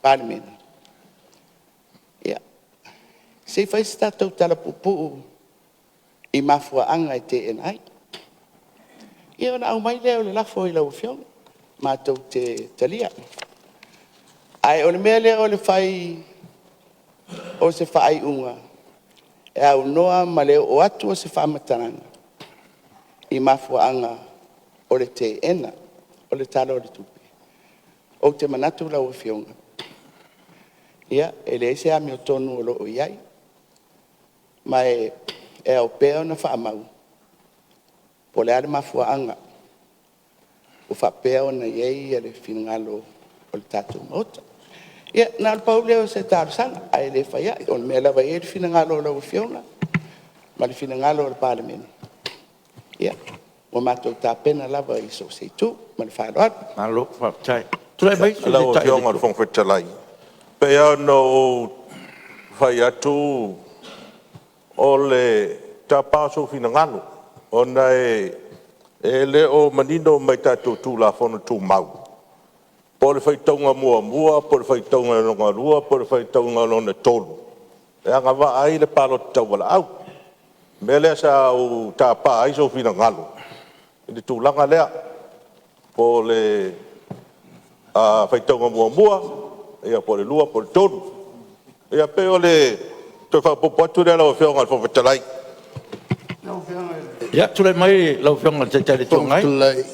Speaker 2: Palemene, ia, se i fai se tatou tala puupuu i mafuaaga e teena ai. Ia ona aumai lea o le lafo i lau Afioga matou te talia. Ae o le mea lea o le fai o se faaiuga e e aunoa ma le oo atu o se faamatalaga i mafuaaga o le teena o le Tala o le Tupe, ou te manatu lau Afioga, ia, e leai se amiotonu o lo o i ai, ma e ao pea ona faamau po o le a le mafuaaga ua faapea ona i ai le finagalo o le tatou Maota. Ia na o le pau lea o se talosaga, ae le fai a'i, o le mea lava e i ai le finagalo o lau Afioga ma le finagalo o le Palemene, ia, ua matou tapena lava i so o se itu. Ma le faaaloalo.
Speaker 1: Malo faafetai. Tulai mai le Sui
Speaker 6: Lau
Speaker 1: Taitai o le
Speaker 6: Afioga i le
Speaker 1: Itu
Speaker 6: Fofoga Fetalai, pei lava ona ou fai atu o le tapa o sou finagalo, ona e le o manino mai tatou Tulafono Tumau, po o le faitauga muamua po o le faitauga lona lua po o le faitauga lona tolu e agavaa ai le palota tauvalaau. O le mea lea sa ou tapa ai sou finagalo i le tulaga lea, po o le faitauga muamua, po o le lua po o le tolu. Ia pei o le toe faaopoopo atu lea lau Afioga i le Fofoga Fetalai.
Speaker 3: Lau Afioga i le
Speaker 1: Ia, tulai mai lau Afioga i le Taitai o le Itu
Speaker 3: Fofoga
Speaker 1: Agai.
Speaker 3: Fetalai,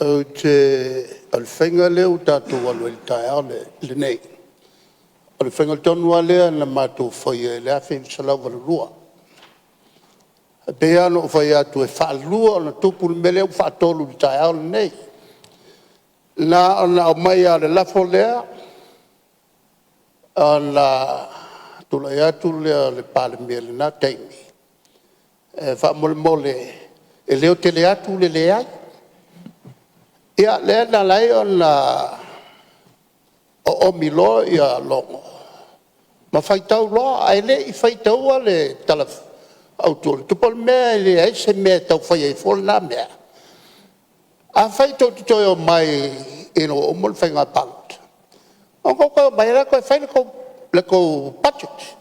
Speaker 3: ou te... O le faiga lea ua tatou alu ai i le taeao lenei, o le faiga tonu lava lea na matou faia i le 1982. E pei lava ona ou fai atu e faalua ona tupu le mea lea ua faatolu i le taeao lenei. Na ona aumai lava o le lafo lea ona tulai atu lea o le Palemia i lena taimi e faamolemole e leotele atu le leai. Ia lea na ala ai ona oomi loa logo ma faitau loa, ae le i faitaua le Tala Autu o le Tupe. O le mea e leai se mea e tau fai ai fua lena mea. Afai tou te toe omai ina ua uma le faiga palota, ona outou toe omai lea toe fai le tou budget.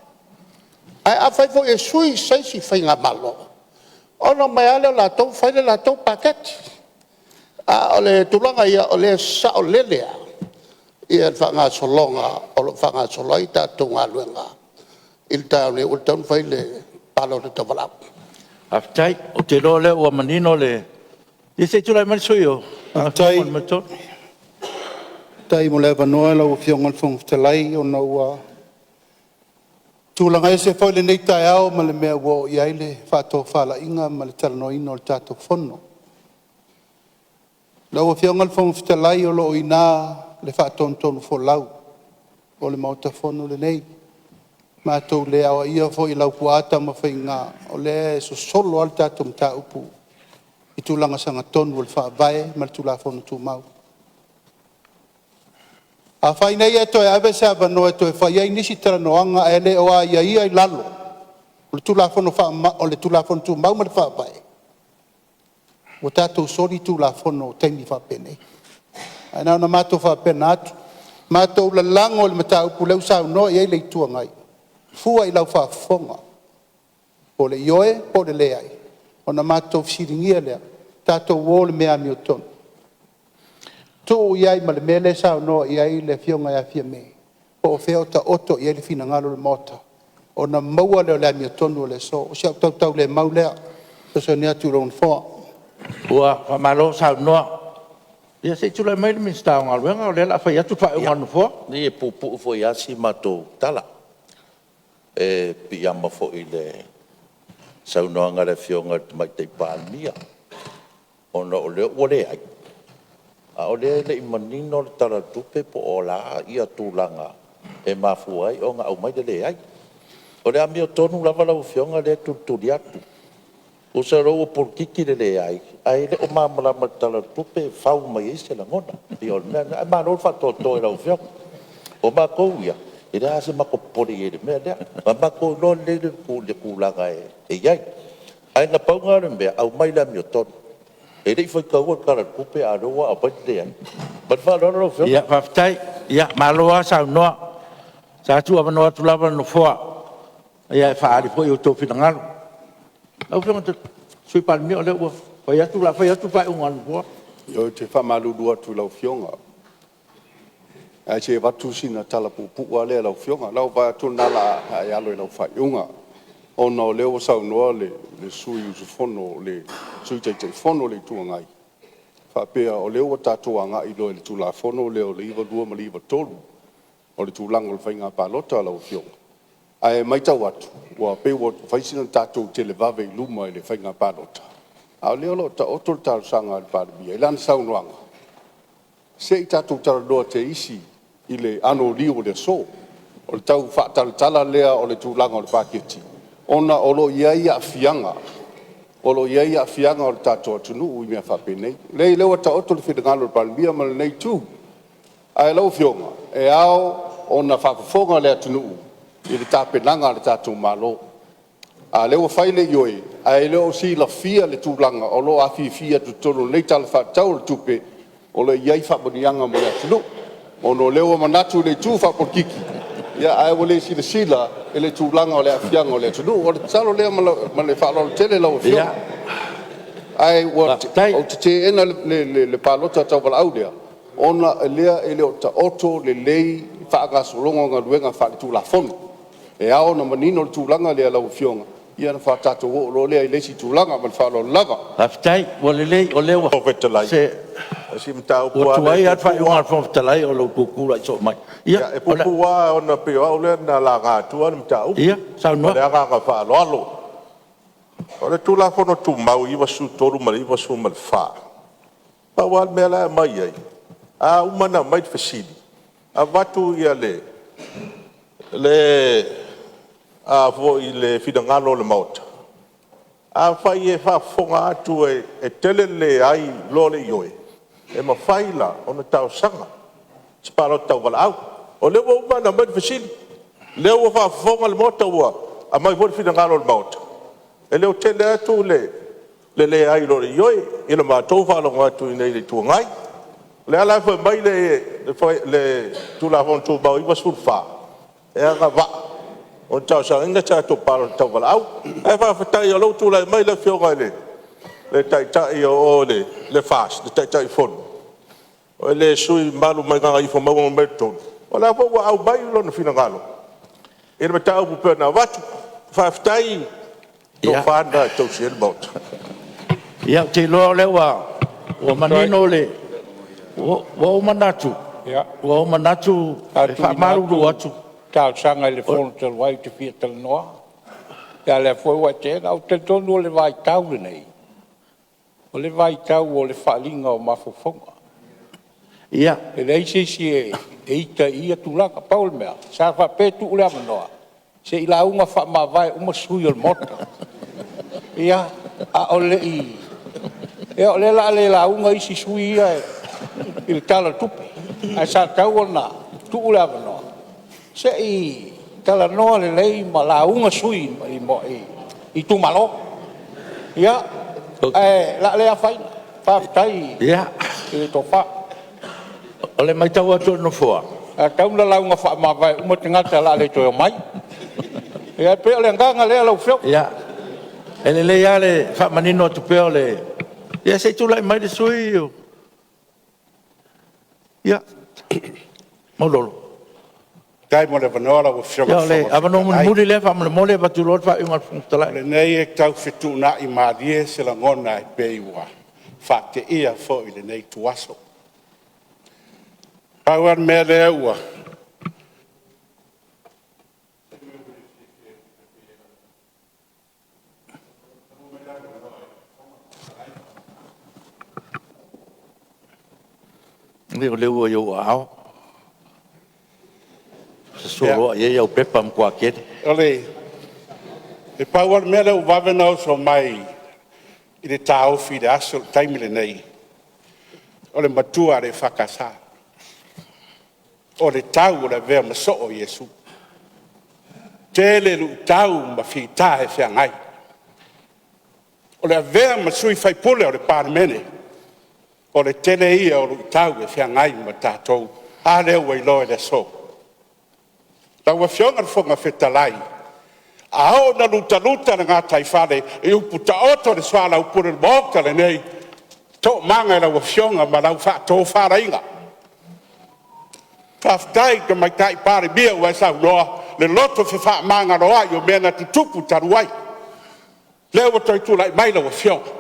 Speaker 3: Ae afai foi e sui se isi faigamalo, ona omai lava lea o latou fai le latou paketi. A o le tulaga ia o lea e saolele lava le faagasologa o lo o faagasolo ai tatou galuega i le taeao nei, ua tatau ona fai le palota tauvalaau.
Speaker 1: Faafetai. Ou te iloa o lea ua manino le... Ia se i tulai mai le sui usufono mo Gagaifomauga 3.
Speaker 7: Faafetai mo le avanoa lau Afioga i le Fofoga Fetalai, ona ua tulaga ese foi lenei taeao ma le mea ua oo i ai le faatofalaiga ma le talanoaina o le tatou Fono. Lau Afioga i le Fofoga Fetalai, o lo o i ina le faatonutonufolau o le Maota Fono lenei. Matou te le aoaia foi e Laupua Tamafaiga, o lea e sosolo lava le tatou mataupu i tulaga sagatonu o le Faavae ma le Tulafono Tumau. Afai nei ae toe ave se avanoa e toe fai ai nisi talanoaga ae le o aiaia i lalo o le Tulafono Tumau ma le Faavae, ua tatou soli Tulafono i taimi faapenei. Ae na ona matou faapena atu, matou lalago i le mataupu o lea ua saunoa i ai le Itu Agai, fua i lau faafofoga, po o le ioe po o le leai, ona matou fesiligia lea, tatou o i le mea amiotonu, tuu i ai ma le mea lea e saunoa i ai le Afioga ia Fiame, po o fea o taoto i ai le finagalo o le Maota, ona maua lea o le amiotonu o le aso. O si au tautaulemau lea e fesoasoani atu i lou Nofoa.
Speaker 1: Ua faamalo saunoa. Ia se i tulai mai le Minisita o Galuega, o lea o le a fai atu le faaiuga a le Nofoa.
Speaker 8: Ia, leai e puupuu foi lava si matou tala. E piiama foi i le saunoaga a le Afioga i le Tamaitai Palemia, ona o lea ua leai, a o lea e le i manino le Tala o le Tupe po o le a tulaga e mafua ai ona aumai le leai. O le amiotonu lava lau Afioga lea e tulituli atu. Tusa o lea ua polokiki le leai, ae le o malamalama i le Tala o le Tupe e fau mai ai se lagona. E pei o le mea lena, ae malo le faatoatoa i lau Afioga. O matou ia, e leai lava se matou popole i ai i le mea lea. Ua matou iloa lelei le tulaga e i ai. Ae na pau lena o le mea, aumai le amiotonu. E le i faitaua le Tala o le Tupe a o lea ua aumai le leai. Ma le faaaloalo lau Afioga.
Speaker 1: Faafetai. Ia, malo lava saunoa. Sa tuuavanoa atu lava le Nofoa e faaali foi outou finagalo. Lau Afioga i le Sui Palemia, o lea ua fai atu le faaiuga a le Nofoa.
Speaker 9: Ioe, ou te faamalulu atu i lau Afioga, Ae se i avatu sina tala puupuu lava lea i lau Afioga. O lea ua ou vaai atu o lena o le a e alo i lau faaiuga, ona o lea ua saunoa le sui usufono, le Sui Taitaifono o le Itu Agai, faapea o lea ua tatou agai loa i le Tulafono lea o le 92 ma le 93, o le tulaga o le faiga palota lau Afioga. Ae matau atu, ua pei ua fai sina tatou televave i luma i le faiga palota, a o lea o lo o taoto le talosaga a le Palemia i lana saunoaga, se i tatou talanoa te isi i le anoliu o le aso. O le tau faatalatala lea o le tulaga o le paketi, ona o lo o i ai aafiaga o le tatou atunuu i mea faapenei. Leai o lea ua taoto le finagalo o le Palemia ma lenei Itu. Ae lau Afioga, e ao ona faafofoga le atunuu i le tapenaga a le tatou Malo. A o lea ua fai le ioe, ae le o silafia le tulaga o lo o afifi atu i totonu o lenei Tala Faatatau o le Tupe, o lo o i ai faamanuiaga mo le atunuu. Ona o lea ua manatu i le itu faapolokiki, ae ua le silasila i le tulaga o le aafiaga o le atunuu. O le tatalo lea ma le faaaloalo tele lau Afioga. Ae ou te teena le palota tauvalaau lea, ona o lea e le o taoto lelei le faagasologa o galuega faaletulafono. E ao ona manino le tulaga lea lau Afioga, ia ona faatoa tatou oo loa lea i le isi tulaga. Ma le faaaloalo lava. Faafetai ua lelei o lea ua... Se ua tuai lava le faaiuga a le Fofoga Fetalai o lou tutulai soo mai. Ia, E puupuu lava ona e pei o au lea na laga atua le mataupu. Ma le agaga faaaloalo. O le Tulafono Tumau 93 ma le 94, pau lava le mea la e aumai ai, a uma ona aumai le fesili, avatu le finagalo o le Maota, afai e faafofoga atu e tele le leai i lo le ioe, e mafai la ona talosaga se palota tauvalaau. O lea ua uma ona aumai le fesili, o lea ua faafofoga le Maota ua aumai foi le finagalo o le Maota, e le o tele atu le leai i lo le ioe i le matou faalogo atu i inei i le Itu Agai. O lea la e fai mai le Tulafono Tumau 94, e agavaa ona talosagaina se tatou palota tauvalaau. Ae faafetai o lea ua tulai mai le Afioga i le Taitai o o i le FAST, le Taitaifono, le sui usufono mamalu mai Gagaifomauga 3, o lea foi ua aumai lona finagalo i le mataupu e pei ona avatu. Faafetai le tofa lena e tausi ai le Maota. Ia, ou te iloa o lea ua manino le... Ua ou manatu, e faamalulu atu... Sa tuuina atu talosaga i le Fono talu ai ou te fia talanoa, a o lea foi ua e teena. Ou te talitonu o le vaitau lenei, o le vaitau o le faaaliga o mafaufauga. E leai se isi e ita i ia tulaga. Pau o le mea, sa faapea e tuu le avanoa se i lauga faamavae uma sui usufono o le Maota. Ia, a o le i... Ia o lea o le a le lauga isi sui usufono ia i le Tala o le Tupe, ae sa tatau ona tuu le avanoa se i talanoa lelei ma lauga sui usufono i itumalo. Ia, ae o le a le afaina. Faafetai i le tofa. O le matau atu a le Nofoa… Sa tatau ona lauga faamavae uma tagata o le a le toe omai. Ia e pei o le agaga lea lau Afioga. Ia, e lelei lava le faamanino atu pea o le... Ia se i tulai mai le sui usufono o... Ia, Maulolo.
Speaker 10: Faafetai mo le avanoa lau Afioga i
Speaker 1: le
Speaker 10: le
Speaker 1: Ia o le
Speaker 10: Fofoga
Speaker 1: avanoa
Speaker 10: Fetalai.
Speaker 1: mulimuli lea faamolemole avatu loa le faaiuga a le Fofoga Fetalai.
Speaker 10: O lenei e tau fetuunai malie se lagona e pei ua faateia foi i lenei ituaso. Pau lava le mea lea ua
Speaker 1: Ia o lea ua i ou aao, sosolo i ai au pepa matua tele.
Speaker 10: E pau lava le mea lea ua vave ona oso mai i le taofi i le taimi lenei, o le matua a le EFKS, o le tau o le avea ma soo o Iesu. Tele luitau ma fita e feagai, o le avea ma sui usufono o le Palemene, o le tele ia o luitau e feagai ma tatou. A lea ua iloa i le aso? Lau Afioga i le Fofoga Fetalai, a oo ina lutaluta le gataifale i upu taoto a le soalaupule o le Maota lenei, to'amaga i lau Afioga ma lau faatofalaiga. Faafetai i le Tamaitai Palemia ua e saunoa, le loto fefaamagaloai o mea na tutupu talu ai, lea ua toe tulai mai lau Afioga.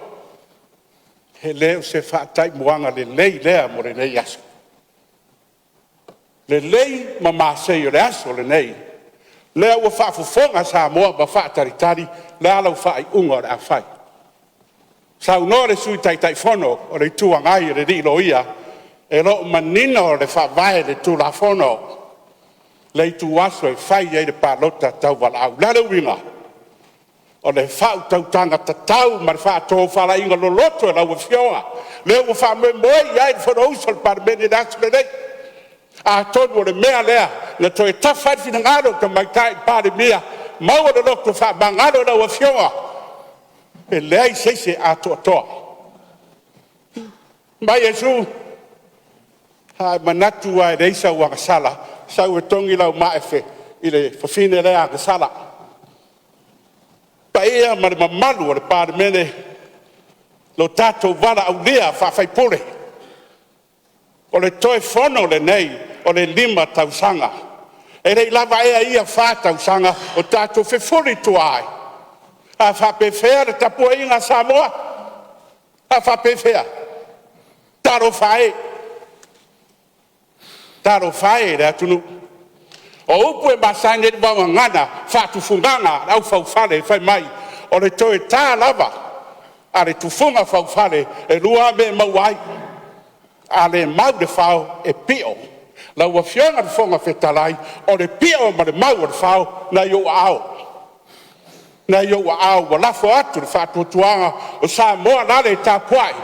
Speaker 10: E le o se faataimuaga lelei lea mo lenei aso. Lelei ma masei o le aso lenei, lea ua faafofoga Samoa ma faatalitali le a lau faaiuga o le a fai. Saunoa le Sui Taitaifono o le Itu Agai le alii Loia, e le o manino le Faavae i le Tulafono le ituaso e fai ai le palota tauvalaau. O le a le uiga? O le faautautaga tatau ma le faatofalaiga loloto e lau Afioga lea ua faamoemoe i ai le Fonousu a le Palemene i le aso lenei. Atonu o le mea lea na toe tafa ai le finagalo o le Tamaitai Palemia, maua le loto faamagalo i lau Afioga, e leai se isi e atoatoa. Fai mai Iesu, a e manatu lava e leai sau agasala, sau e togi lau maa i le fafine lea agasala. Le paia ma le mamalu o le Palemene, lo tatou valaaulia faa-sui usufono, o le toe Fono lenei o le 5 tausaga. E le i lava ea ia 4 tausaga o tatou fefulitua ai? A faapefea le tapuaiga a Samoa? A faapefea? Talofa e, talofa e i le atunuu. O upu e masani ai le vaogagana, faatufugaga a le aufaufale fai mai, o le toe ta lava a le tufuga faufale, e 2 lava mea e maua ai, a le mau le fao, e pio. Lau Afioga i le Fofoga Fetalai, o le pio ma le mau a le fao, na i ou aao, na i ou aao ua lafo atu le faatuatuaga o Samoa lale tapuai,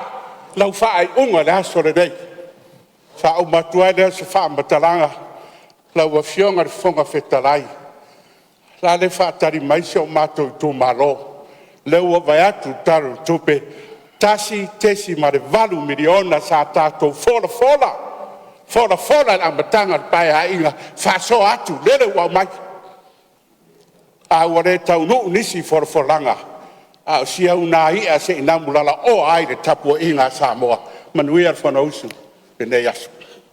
Speaker 10: lau faaiuga i le aso lenei. Ona faauma atu ai lea o se faamatalaga, lau Afioga i le Fofoga Fetalai, la e faatali mai si o matou itumalo, lea ua vaai atu i le Tala o le Tupe, $1.8 miliona sa tatou folafola, folafola i le amataga o le Paeaiga, faasoa atu, lele ua aumai. A ua le taunuu nisi folafolaga, a o si au na i'a se i namu lalaoa ai le tapuaiga a Samoa. Manuia le Fonousu i lenei aso.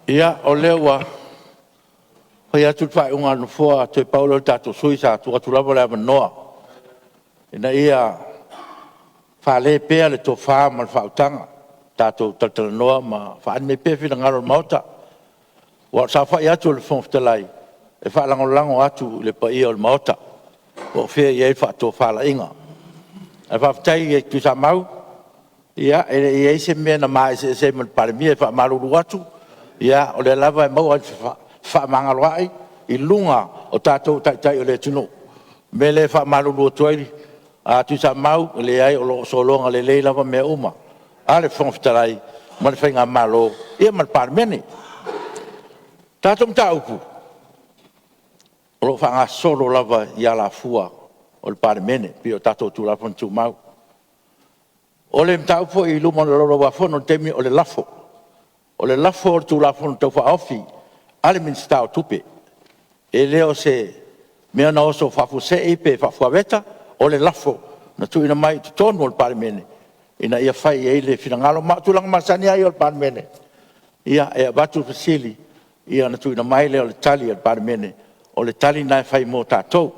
Speaker 1: Ia, o lea ua fai atu le faaiuga a le Nofoa, toe pau lea o le tatou sui usufono sa tuu atu lava le avanoa ina ia fale pea le tofa ma le faautaga, tatou talatalanoa ma faaali mai pea finagalo o le Maota. Aua o le saofai atu a le Fofoga Fetalai, e faalagolago atu i le paia o le Maota po o fea o i ai le faatofalaiga. Ae faafetai ia Tuisamau, e le i i ai se mea na ma eseese ai ma le Palemia. E faamalulu atu, o lea lava e maua le fefaamagaloai i luga o tatou o taitai o le atunuu. O le mea lea e faamalulu atu ai Tuisamau, e leai o lo o sologa lelei lava mea uma a le Fofoga Fetalai ma le faigamalo ma le Palemene. O le tatou mataupu, o lo o faagasolo lava i alafua o le Palemene pei o tatou Tulafono Tumau. O le mataupu foi i luma o le Laulau a Fono i le taimi lenei, o le lafo. O le lafo o le Tulafono Tau Faaofi a le Minisita o Tupe. E le o se mea na oso faafuasei pe faafuaveta, o le lafo na tuuina mai i totonu o le Palemene ina ia fai i ai le finagalo. Ma o tulaga masani lava ia o le Palemene, e avatu le fesili ona tuuina mai lea o le tali a le Palemene, o le tali lena e fai mo tatou.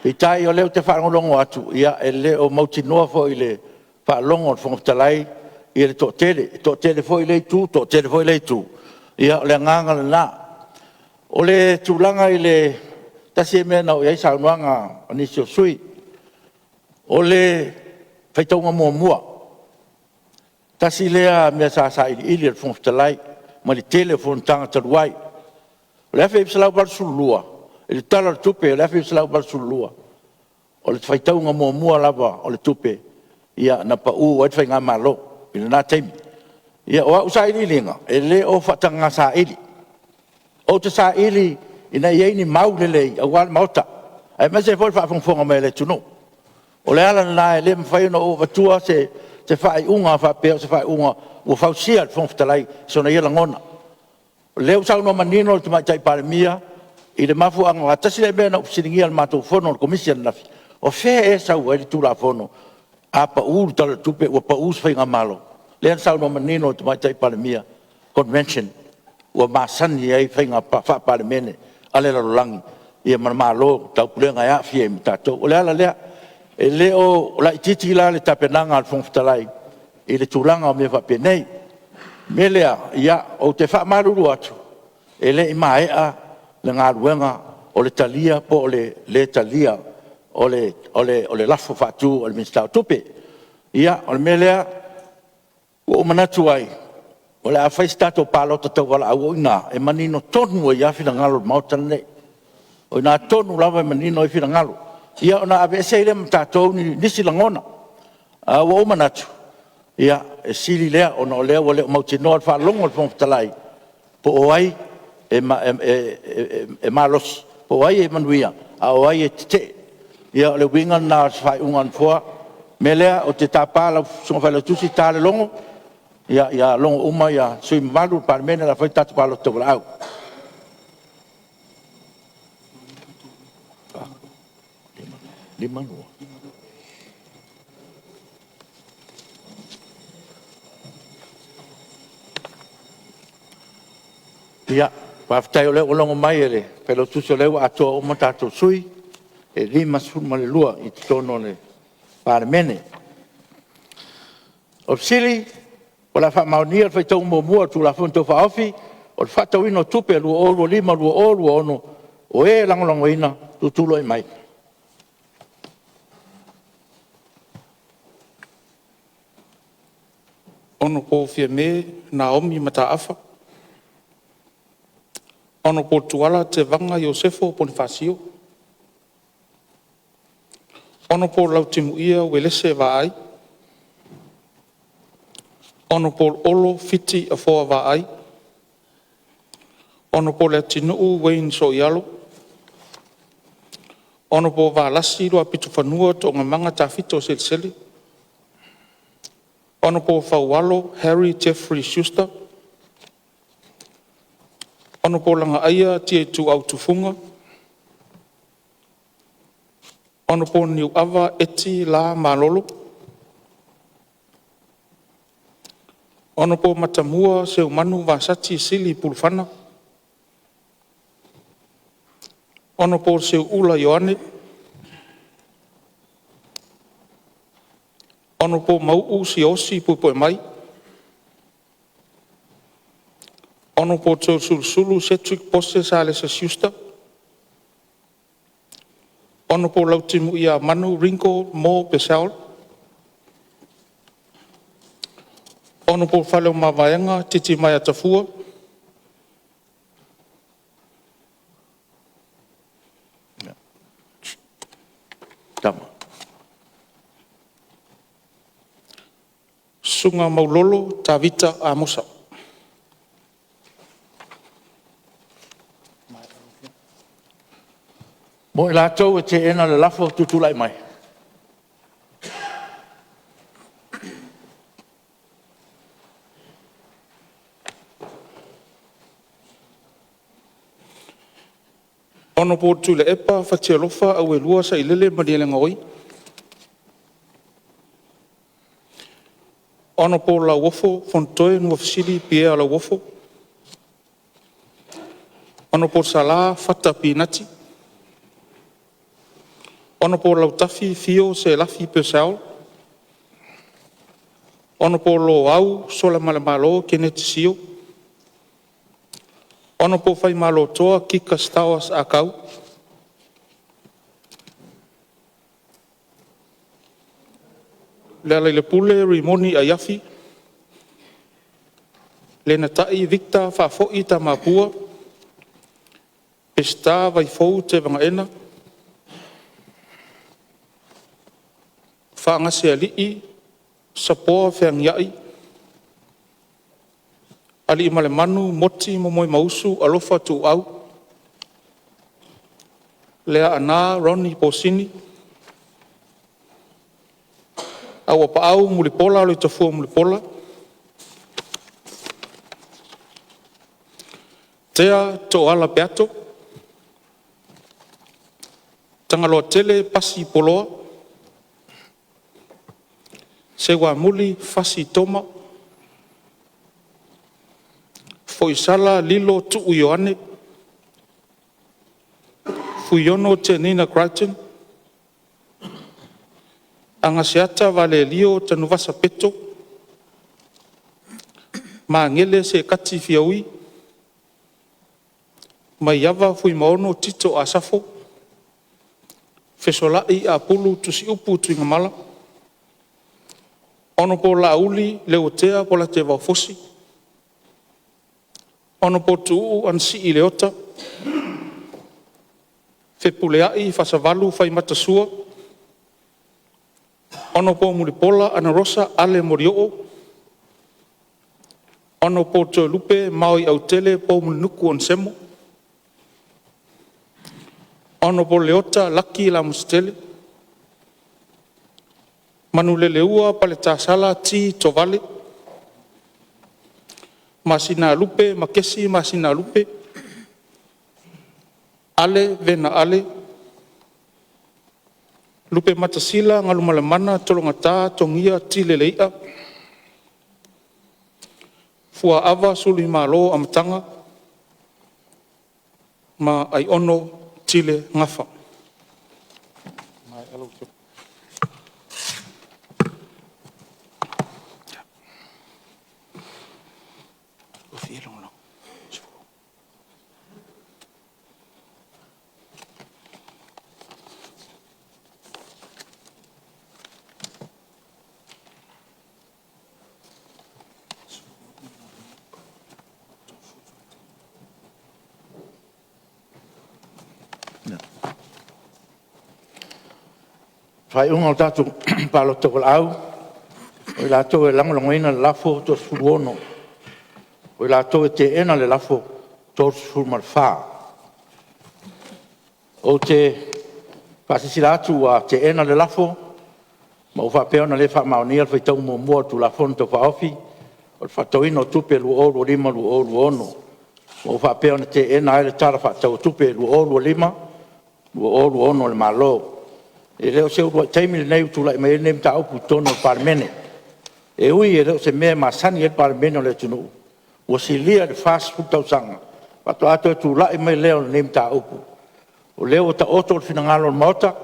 Speaker 1: Peitai o lea ou te faalogologo atu, e le o mautinoa foi i le faalogo a le Fofoga Fetalai le toatele, e toatele foi lea Itu toatele foi lea Itu. Ia o le agaga lena. O le tulaga i le tasi lea mea na oo i ai saunoaga a nisi o sui usufono, o le faitauga muamua. Tasi lea mea sa sailiili e le Fofoga Fetalai mai le tele o fonotaga talu ai. O le 1982 i le Tala o le Tupe o le 1982, o le faitauga muamua lava o le tupe na pau ai le faigamalo i lena taimi. Ia, o au sailiiliga, e le o faatagaga saili. Ou te saili ina ia i ai ni mau lelei aua le Maota, aemaise ai foi le faafogafoga mai a le atunuu. O le ala lena e le mafai ona ou avatua se faaiuga faapea o se faaiuga ua fausia e le Fofoga Fetalai i sona ia lagona. O lea ua saunoa manino le Tamaitai Palemia i le mafuaaga, aua tasi lea mea na ou fesiligia i le matou fono a le Komisi ananafi, o fea ea e sau ai le Tulafono a pau le Tala o le Tupe ua pau se faigamalo? Lea na saunoa manino le Tamaitai Palemia, convention. ua masani ai faiga faa-Palemene a le lalolagi ma Malo o le Taupulega e aafia ai ma tatou. O le ala lea. E le o laitiiti la le tapenaga a le Fofoga Fetalai i le tulaga o mea faapenei. O le mea lea, ou te faamalulu atu, e le i maea le galuega o le talia po o le lē talia o le lafo faatu a le Minisita o Tupe. Ia, o le mea lea ua ou manatu ai, o le a fai se tatou palota tauvalaau o i ina e manino tonu ai lava finagalo o le Maota lenei. O i ina tonu lava e manino ai finagalo, ia ona aveese ai lea ma tatou nisi lagona. Ae ua ou manatu, ia, e sili lea ona o lea ua le mautinoa i le faalogo a le Fofoga Fetalai po o ai e malosi, po o ai e manuia, a o ai e tetee. Ia o le uiga lena o se faaiuga a le Nofoa. O le mea lea ou te tapa lau Susuga i le Failautusi, ta le logo ia logo uma sui usufono mamalu o le Palemene o le a fai le tatou palota tauvalaau. Ia, faafetai o lea ua logo mai e le Failautusi o lea ua atoa uma tatou sui e 52 i totonu o le Palemene. O le fesili, o le a faamaonia le faitauga muamua o le Tulafono Tau Faaofi o le Faatatauina o Tupe 2025/2026, o e lagolagoina, tutulai mai.
Speaker 11: Hon Fiame Naomi Mataafa. Hon Tuala Tevaga Iosefo Ponifasio. Hon Lautimuia Uelese Vaai. Hon Olo Fiti Afoa Vaai. Hon Leatinuu Wayne Sooialo. Hon Valasi Luapitofanua Toogamaga Tafito Selesele. Hon Faualo Harry Jeffrey Schuster. Hon Lagaaia Tiaituau Tufuga. Hon Niuava Eti L. Malolo. Hon Matamua Seumanu Vasati Sili Pulufana. Hon Seuula Ioane. Hon Mauu Siaosi Puepuemai. Hon Toeolesulusulu Cedric Pose Salesa Schuster. Hon Lautimuiamanu Ringo M. Purcell. Hon Faleomavaega Titimaea Tafua. Susuga Maulolo Tavita Amosa.
Speaker 1: Mo i latou e teena le lafo, tutulai mai.
Speaker 11: Hon Tuilaepa Fatialofa Auelua Sailele Malielegaoi. Hon Lauofo Fonotoe Nuafesili Pierre Lauofo. Hon Sala Fata Pinati. Hon Lautafi Fio Selafi Purcell. Hon Loau Solamalemalo Keneti Sio. Hon Faimalotoa Kika Stowers Ah Kau. Lealailepule Rimoni Aiafi. Lenatai Victor Faafoi Tamapua. Peseta Vaifou Tevaga. Faagasealii Sapoa Feagiai. Aliimalemanu Moti Momoemausu Alofa Tuuau. Leaana Ronnie Posini. Auapaau Mulipola Aloitafua Mulipola. Tea Tooala Peato. Tagaloatele Pasi Poloa. Seuamuli Fasi Toma. Foisala Lilo Tuu Ioane. 3. Fuiono Tenina Crichton. 4. Agaseata Valelio Tanuvasa Peto. 5. Magele Sekati Fiaui. 6. Maiava Fuimaono Tito Asafo. 7. Fesolai Apulu Tusiupu Tuigamala. 8. Hon Laauli Leuatea Polataivao Fosi. 9. Hon Tuuu Anasii Leota. 10. Fepuleai Faasavalu Faimata Sua. 11. Hon Mulipola Anarosa Ale Molioo. 12. Hon Toelupe Maoi Autele Poumulinuku Onesemo. 13. Hon Leota Laki Lamositele. 14. Manuleleua Paletasala T. Tovale. 15. Masinalupe Makesi Masinalupe. 16. Ale Vena Ale. 17. Lupematasila Galumalemana Tologata Togia Tile Lei'a. 18. Fuaava Suluimalo Amataga, ma Aiono Tile Gafa.
Speaker 1: Faaiuga o le tatou Palota Tauvalaau, o i latou e lagolagoina le lafo, e 36. O i latou e teena le lafo, e 34. Ou te faasilasila atu ua teena le lafo ma ua faapea ona le faamaonia le faitauga muamua o le Tulafono Tau Faaofi o le Faatatauina o Tupe 2025/2026 ma ua faapea ona teena ai le Tala Faatatau o Tupe 2025/2026 a le Malo. E le o se uluai taimi lenei ua tulai mai ai lenei mataupu i totonu o le Palemene. E ui e le o se mea e masani ai le Palemene o le atunuu, ua silia i le 40 tausaga faatoa toe tulai mai lea o lenei mataupu. O lea ua taoto le finagalo o le Maota,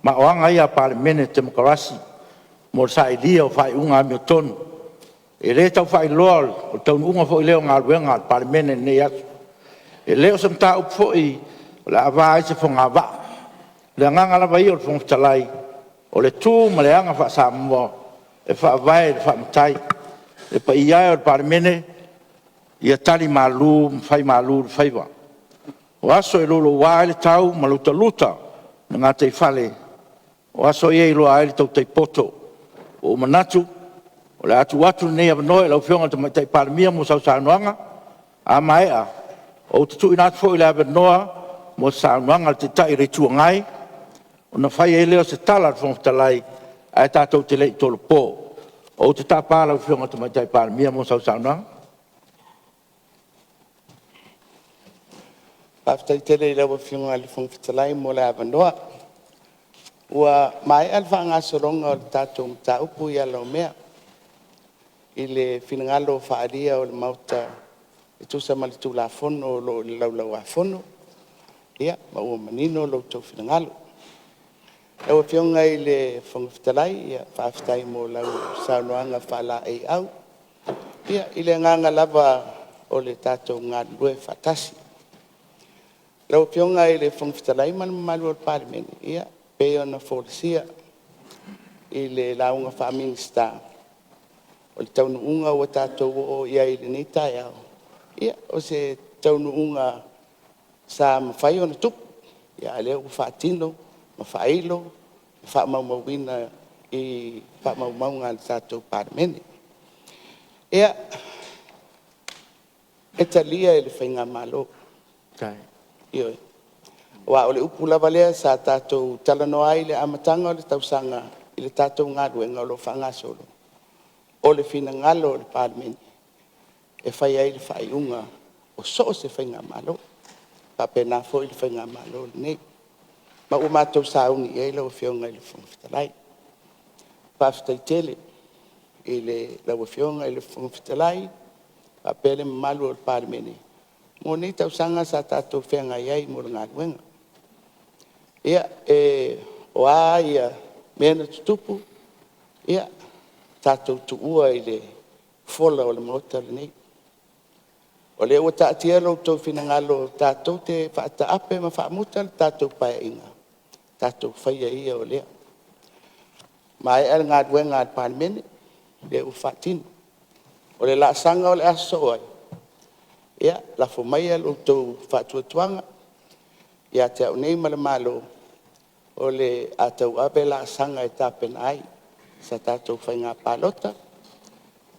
Speaker 1: ma o aga ia a Palemene Temokarasi mo le sailia o faaiuga amiotonu. E le tau faailoa o le taunuuga foi lea o galuega a le Palemene i lenei aso. E le o se mataupu foi o le a ava ai se fogavaa. O le agaga lava ia o le Fofoga Fetalai, o le tu ma le aga faa-Samoa e faavae i le faa-Matai. Le paia e o le Palemene, ia talimalu ma faimalu le faiva. O aso e louloua ai le tau ma lutaluta le gataifale, o aso ia e iloa ai le tautai poto. Ua ou manatu o le a tuu atu lenei avanoa i lau Afioga i le Tamaitai Palemia mo sau saunoaga. A maea, ou te tuuina atu foi le avanoa mo se saunoaga a le Taitai o le Itu Agai, ona fai ai lea o se tala a le Fofoga Fetalai ae tatou te le i tolopo. Ou te tapa lau Afioga i le Tamaitai Palemia mo sau saunoaga.
Speaker 2: Faafetai tele i lau Afioga i le Fofoga Fetalai mo le avanoa. Ua maea le faagasologa o le tatou mataupu i ala o mea i le finagalo faaalia o le Maota e tusa ma le Tulafono o lo o i le Laulau-a-Fono, ia ma ua manino lo outou finagalo. Lau Afioga i le Fofoga Fetalai, faafetai mo lau saunoaga faalaeiau, i le agaga lava o le tatou galulue faatasi. Lau Afioga i le Fofoga Fetalai ma le mamalu o le Palemene, e pei ona folasia i le lauga faa-Minisita, o le taunuuga ua tatou oo i ai i lenei taeao, ia o se taunuuga sa mafai ona tupu, a o lea ua faatino ma faailo ma faamaumauina i faamaumauga a le tatou Palemene. Ia, e talia e le faigamalo, ioe. Aua o le upu lava lea sa tatou talanoa ai i le amataga o le tausaga i le tatou galuega o lo o faagasolo, o le finagalo o le Palemene e fai ai le faaiuga o so o se faigamalo, e faapena foi le faigamalo lenei. Ma ua matou sauni i ai lau Afioga i le Fofoga Fetalai. Faafetai tele i lau Afioga i le Fofoga Fetalai faapea le mamalu o le Palemene mo nei tausaga sa tatou feagai ai mo le galuega. Ia, o a mea na tutupu, ia tatou tuua i le fola o le Maota lenei. O lea ua taatia lo outou finagalo tatou te faataape ma faamuta le tatou Paeaiga, tatou faia ia o lea. Maea le galuega a le Palemene, lea ua faatino. O le laasaga o le a sosoo ai, ia, lafo maia lo outou faatuatuaga ia te au nei ma le Malo, o le a tauave laasaga e tapena ai se tatou faiga palota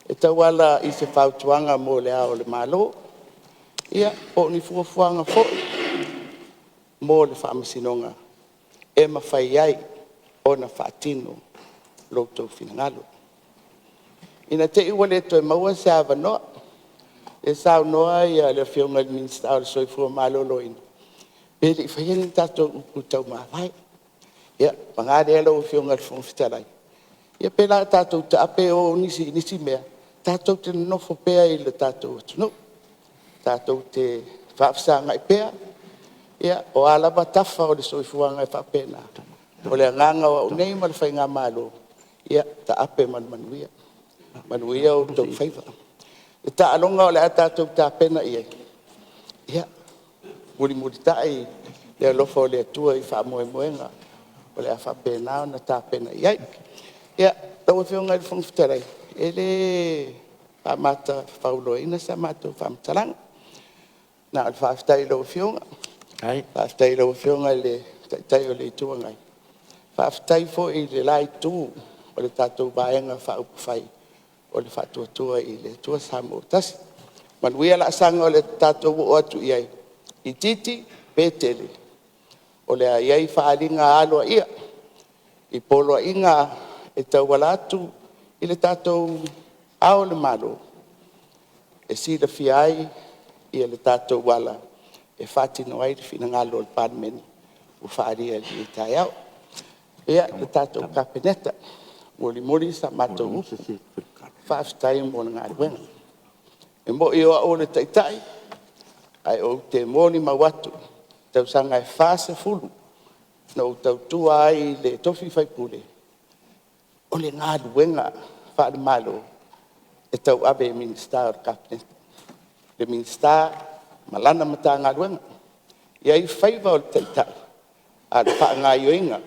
Speaker 2: e tauala i se fautuaga mo Le Ao o le Malo, ia po o ni fuafuaga foi mo le Faamasinoga e mafai ai ona faatino lo outou finagalo. Ina ne i te i ua le toe maua se avanoa, lea e saunoa le Afioga i le Minisita o le Soifua Maloloina, pe le i faia ni tatou upu taumavae. Ia, paga lea lau Afioga i le Fofoga Fetalai, ia pe le a tatou taape o nisi i nisi mea, tatou te nonofo pea i le tatou atunuu, tatou te faafesagai pea, o a lava tafa o le soifuaga e faapena, o le agaga o au nei ma le faigamalo, ia taape ma le manuia, manuia outou faiva. Le taaloga o le a tatou tapena i ai, ia, mulimulitai le alofa o le Atua i faamoemoega o le a faapena ona tapena i ai. Ia, lau Afioga i le Fofoga Fetalai, e le faamatafauloaina sa matou faamatalaga, na o le faafetai i lau Afioga, faafetai i lau Afioga i le Taitai o le Itu Agai, faafetai foi i le la Itu o le tatou Vaega Faaupufai o le Faatuatua i le Atua Samoa ua Tasi. Manuia laasaga o le a tatou oo atu i ai, itiiti pe tele, o le a i ai faaaliga aloaia i poloaiga e tauala atu i le tatou Ao o Le Malo e silafia ai le tatou ala e faatino ai le finagalo o le Palemene ua faaalia i lenei taeao. Ia, le tatou Kapeneta, mulimuli sa matou upu, faafetai mo le galuega. E moni o au o le Taitai, ae ou te molimau atu i tausaga e 40 na ou tautua ai i le tofi faipule, o le galuega faale-Malo e tauave e Minisita o le Kapeneta, le Minisita ma lana Matagaluega. E i ai faiva o le Taitai, a o le faagaoioiga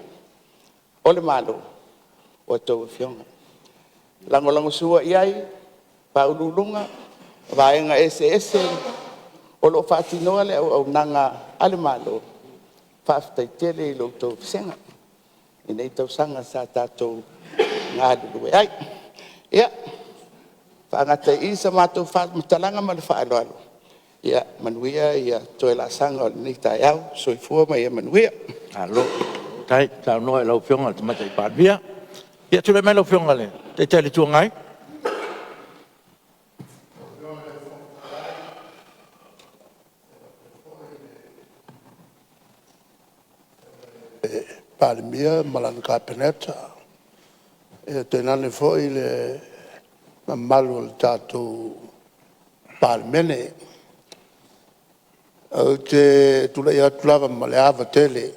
Speaker 2: o le Malo, o a outou Afioga. E lagolagosua i ai Ofisa Sili o Pulega o Vaega eseese o lo o faatinoa le auaunaga a le Malo, faafetai tele i la outou vasega i nei tausaga sa tatou galulue ai. Ia, faagata ai i i sa matou faamatalaga ma le faaaloalo. Ia manuia toe laasaga o lenei taeao. Soifua ma ia manuia. Malo faafetai saunoa i lau Afioga i le Tamaitai Palemia. Ia tulai mai lau Afioga i le Taitai o le Itu Agai.
Speaker 3: Palemia ma lana Kapeneta, tainane foi le mamalu o le tatou Palemene. Ou te tulai atu lava ma le ava tele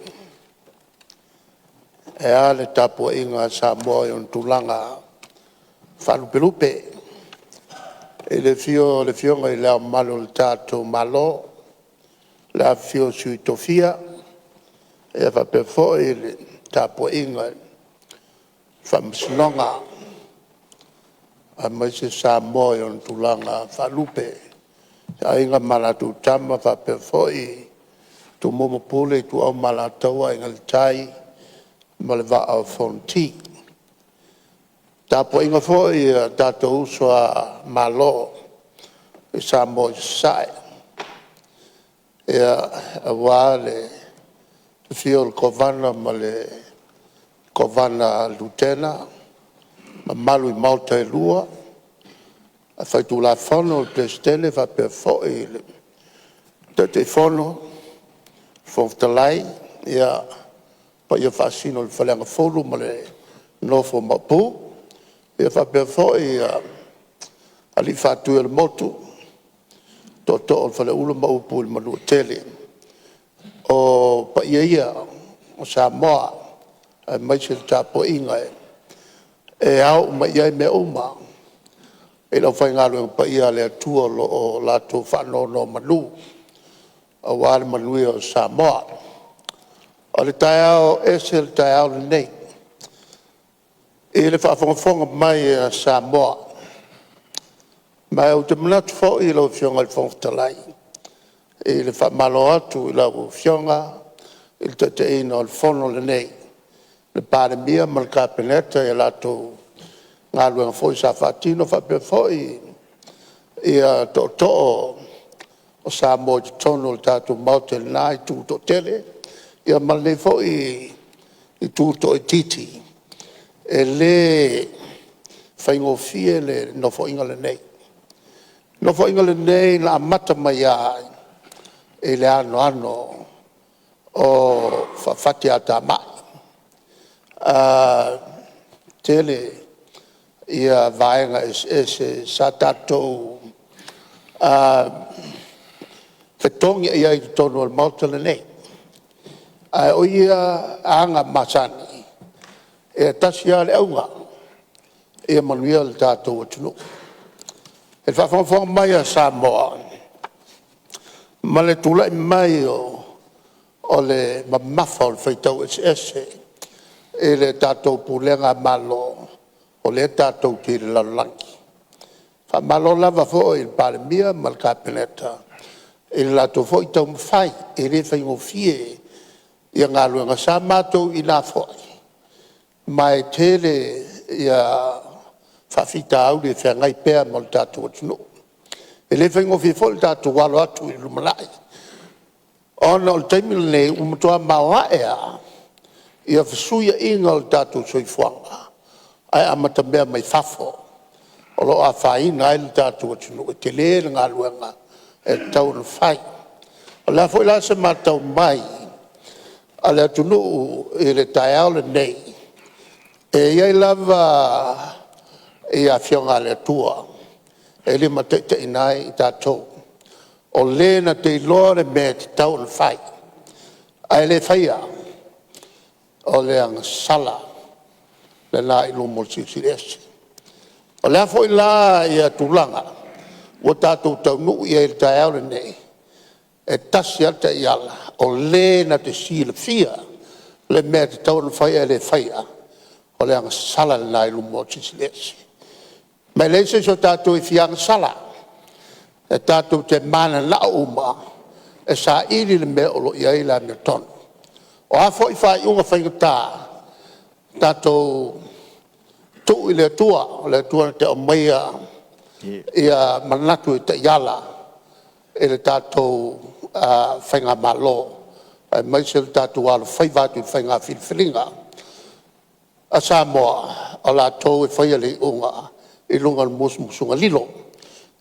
Speaker 3: ae a le tapuaiga a Samoa i ona tulaga faalupelupe, i le afio o le Afioga i Le Ao Mamalu o le tatou Malo, le afifio o Sui Tofia faapea foi le tapuaiga i le Faamasinoga aemaise Samoa i ona tulaga faalupe, Aiga ma latou Tama, faapea foi Tumua ma Pule, Ituau ma Alataua, Aiga i le Tai ma le Vaa o Fonoti. Le tapuaiga foi a tatou uso a Malo i Samoa i Sasae, aua le afio o le Kovana ma le Kovana Lutena, mamalu i Maota e Lua, Faitulafono, le Peresetene faapea foi le Taitaifono, Fofoga Fetalai, ia, o paia faasino i le Faleagafulu ma le nofo a Maopu, faapea foi alii Faatui o le Motu. Tootoo o le Faleula ma upu i le Manuatele. O paia ia o Samoa aemaise le tapuaiga e ao uma i ai mea uma i le aufaigaluega paia a le Atua o lo o latou faanonomanu aua le manuia o Samoa. O le taeao, e ese le taeao lenei i le faafogafoga mai a Samoa. Ma ou te manatu foi lau Afioga i le Fofoga Fetalai i le faamalo atu i lau Afioga i le taitaiina o le Fono lenei, le Palemia ma le Kapeneta i a latou galuega foi sa faatino, faapea foi tootoo o Samoa i totonu o le tatou Maota i lena itu toatele ma lenei foi itu toaitiiti. E le faigofie le Nofoaiga lenei. O le Nofoaiga lenei na amata mai lava i le anoano o faafatiatamai. E tele vaega eseese sa tatou fetogiai ai i totonu o le Maota lenei. Ae o ia aga masani, e tasi lava le auga, ia manuia le tatou atunuu. I le faafogafoga mai a Samoa ma le tulai mai o le mamafa o le faitau eseese i le tatou pulega Malo, o lea tatou te i le lalolagi. Faamalo lava foi i le Palemia ma le Kapeneta i le latou foi taumafai, e le faigofie galuega. Sa matou i ina foi ma e tele faafitauli e feagai pea ma le tatou atunuu. E le faigofie foi le tatou alo atu i le lumanai ona o le taimi lenei ua matua maoae lava fesuiaiga o le tatou soifuaga ae amatamea mai fafo o lo o afaina ai le tatou atunuu. E tele le galuega e tatau ona fai. O le a foi la se matau mai a le atunuu i le taeao lenei, e i ai lava Afioga a le Atua e limataitaiina ai i tatou, o le na te iloa le mea e tatau ona fai ae le faia, o le agasala lena i luma o le Silisili Ese. O le a foi la tulaga ua tatou taunuu i ai i le taeao lenei, e tasi lava le taiala, o le na te silafia le mea e tatau ona fai ae le faia, o le agasala lena i luma o le Silisili Ese. Ma e leai se isi o tatou e fia agasala, e tatou te mananao uma e saili le mea o lo o i ai le amiotonu. O a foi faaiuga faigata, tatou tuu i le Atua, o le Atua na te aumaia manatu e taiala i le tatou faigamalo aemaise le tatou alofaiva atu i faiga filifiliga a Samoa, o latou e faia le iuga i luga o le musumusuga lilo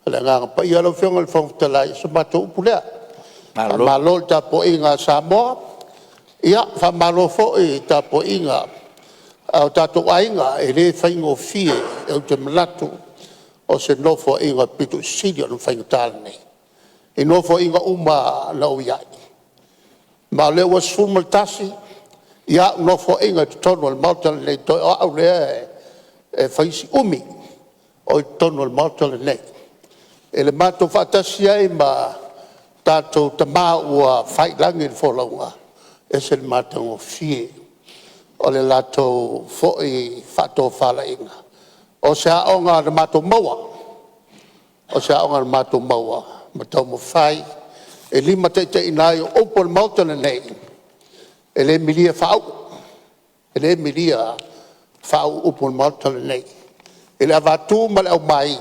Speaker 3: a le Agaga Paia. Lau Afioga i le Fofoga Fetalai, o sa matou upu lea.
Speaker 1: Malo.
Speaker 3: Faamalo i le tapuaiga a Samoa, ia faamalo foi i le tapuaiga a o tatou aiga, e le faigofie. Ou te manatu o se Nofoaiga pito sili ona faigata lenei i Nofoaiga uma lava na ou i ai, ma o lea ua 11 au Nofoaiga i totonu o le Maota lenei, toe o au lea e fai si umi o i totonu o le Maota lenei. I le matou faatasi ai ma tatou tama ua fai i lagi le folauga, e ese le matagofie o le latou foi faatofalaiga. O se aoga na matou maua, o se aoga na matou maua ma taumafai e limataitaiina ai. O upu o le Maota lenei, e le milia faauu, e le milia faauu upu o le Maota lenei i le avatu ma le aumai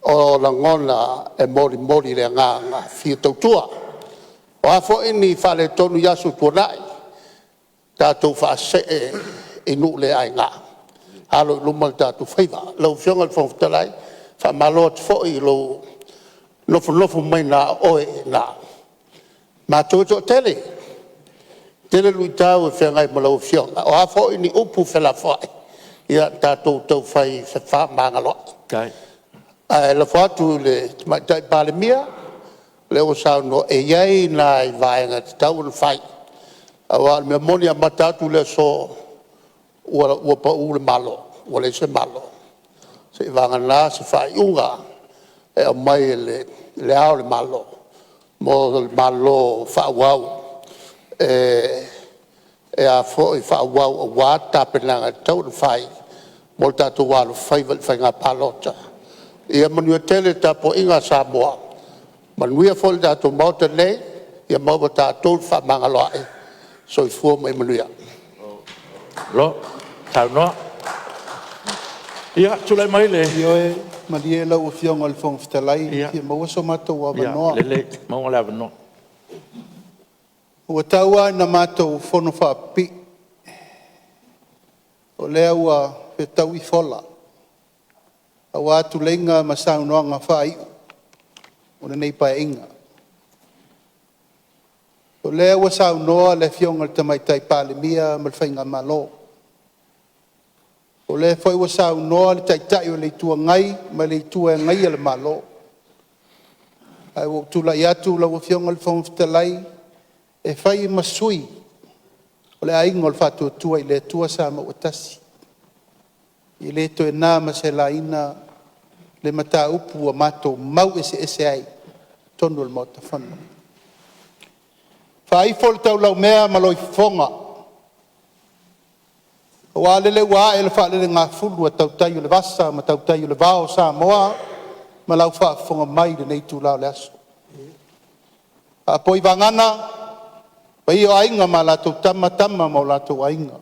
Speaker 3: o lagona e molimoli le agaga fia tautua. O a foi ni faaletonu i aso ua tuanai, tatou faasee i nuu le aina, alo i luma lo tatou faiva. Lau Afioga i le Fofoga Fetalai, faamalo atu foi i lou nofonofo mai na o oe i ina. Matou e toatele, e tele luitau e feagai ma lau Afioga, o a foi ni upu felafoai, ia tatou taufai fefaamagaloai. Ae lafo atu i le Tamaitai Palemia, lea ua saunoa e i ai nai vaega e tatau ona fai, aua o le mea moni e amata atu le aso ua pau le Malo, ua leai se Malo, seiavagana se faaiuga e aumai e Le Ao o le Malo mo le Malo faaauau e faaauau aua tapenaga e tatau ona fai mo le tatou alofaiva i le faiga palota. Ia manuia tele le tapuaiga a Samoa, manuia foi le tatou Maota nei, ia maua e tatou le fefaamagaloai. Soifua ma ia manuia.
Speaker 1: Malo saunoa. Ia, tulai mai le…
Speaker 7: Ioe malie lau Afioga i le Fofoga Fetalai, e fia maua so matou avanoa.
Speaker 1: Ia lelei, maua le avanoa.
Speaker 7: Ua tau lava ina matou fonofaapipii, o lea ua fetaui fola aua tuleiga ma saunoaga faaiu o lenei Paeaiga. O lea ua saunoa le Afioga i le Tamaitai Palemia ma le Faigamalo, o lea foi ua saunoa le Taitai o le Itu Agai ma le Itu e Agaia le Malo. Ae ua ou tulai atu lau Afioga i le Fofoga Fetalai e fai ma sui o le Aiga o le Faatuatua i le Atua Samoa ua Tasi, e le toe na ma se laina le mataupu ua matou mau eseese ai i totonu o le Maota Fono. Faaifo le taulaumea ma loifofoga, aua lele ua ae le faalelegafulu a tautai o le vasa ma tautai o le vao o Samoa ma lau faafofoga mai i lenei itula o le aso. Faapoi vagana paia o Aiga ma latou Tama, Tama ma o latou Aiga,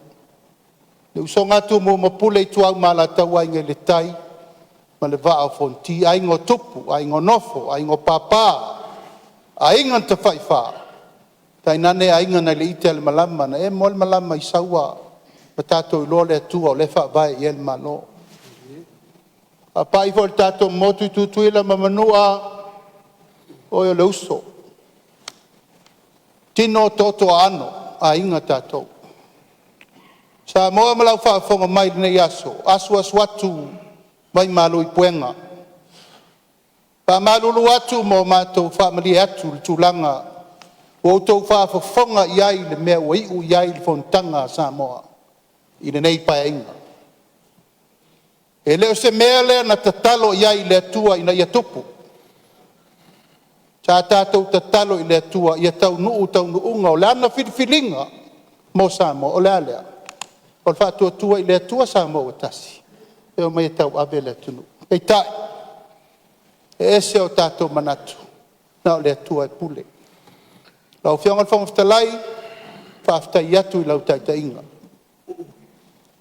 Speaker 7: le usoga a Tumua ma Pule, Ituau ma Alataua, Aiga i le Tai ma le Vaa o Fonoti, Aiga o Tupu, Aiga o Nofo, Aiga o Papa, Aiga na Tafaifa, tainane Aiga nai le ita a le malama, na emo le malama i Saua ma tatou iloa le Atua o lea e faavae i ai le Malo. Faapai foi i le tatou motu i Tutuila ma Manua, o oe o le uso, tino toto aano, o aiga tatou. Samoa ma lau faafofoga mai i lenei aso, asuasu atu maumalo i puega, faamalulu atu ma matou faamalie atu i le tulaga ua outou faafofoga i ai i le mea ua iu i ai le fonotaga a Samoa i lenei Paeaiga. E le o se mea lea na tatalo i ai i le Atua ina ia tupu, sa tatou tatalo i le Atua ia taunuu taunuuga o Lana filifiliga mo Samoa. O le a lea? O le Faatuatua i le Atua Samoa ua Tasi e omai e tauave le atunuu. Peitai, e ese o tatou manatu, na o le Atua e pule. Lau Afioga i le Fofoga Fetalai, faafetai atu i lau taitaiga,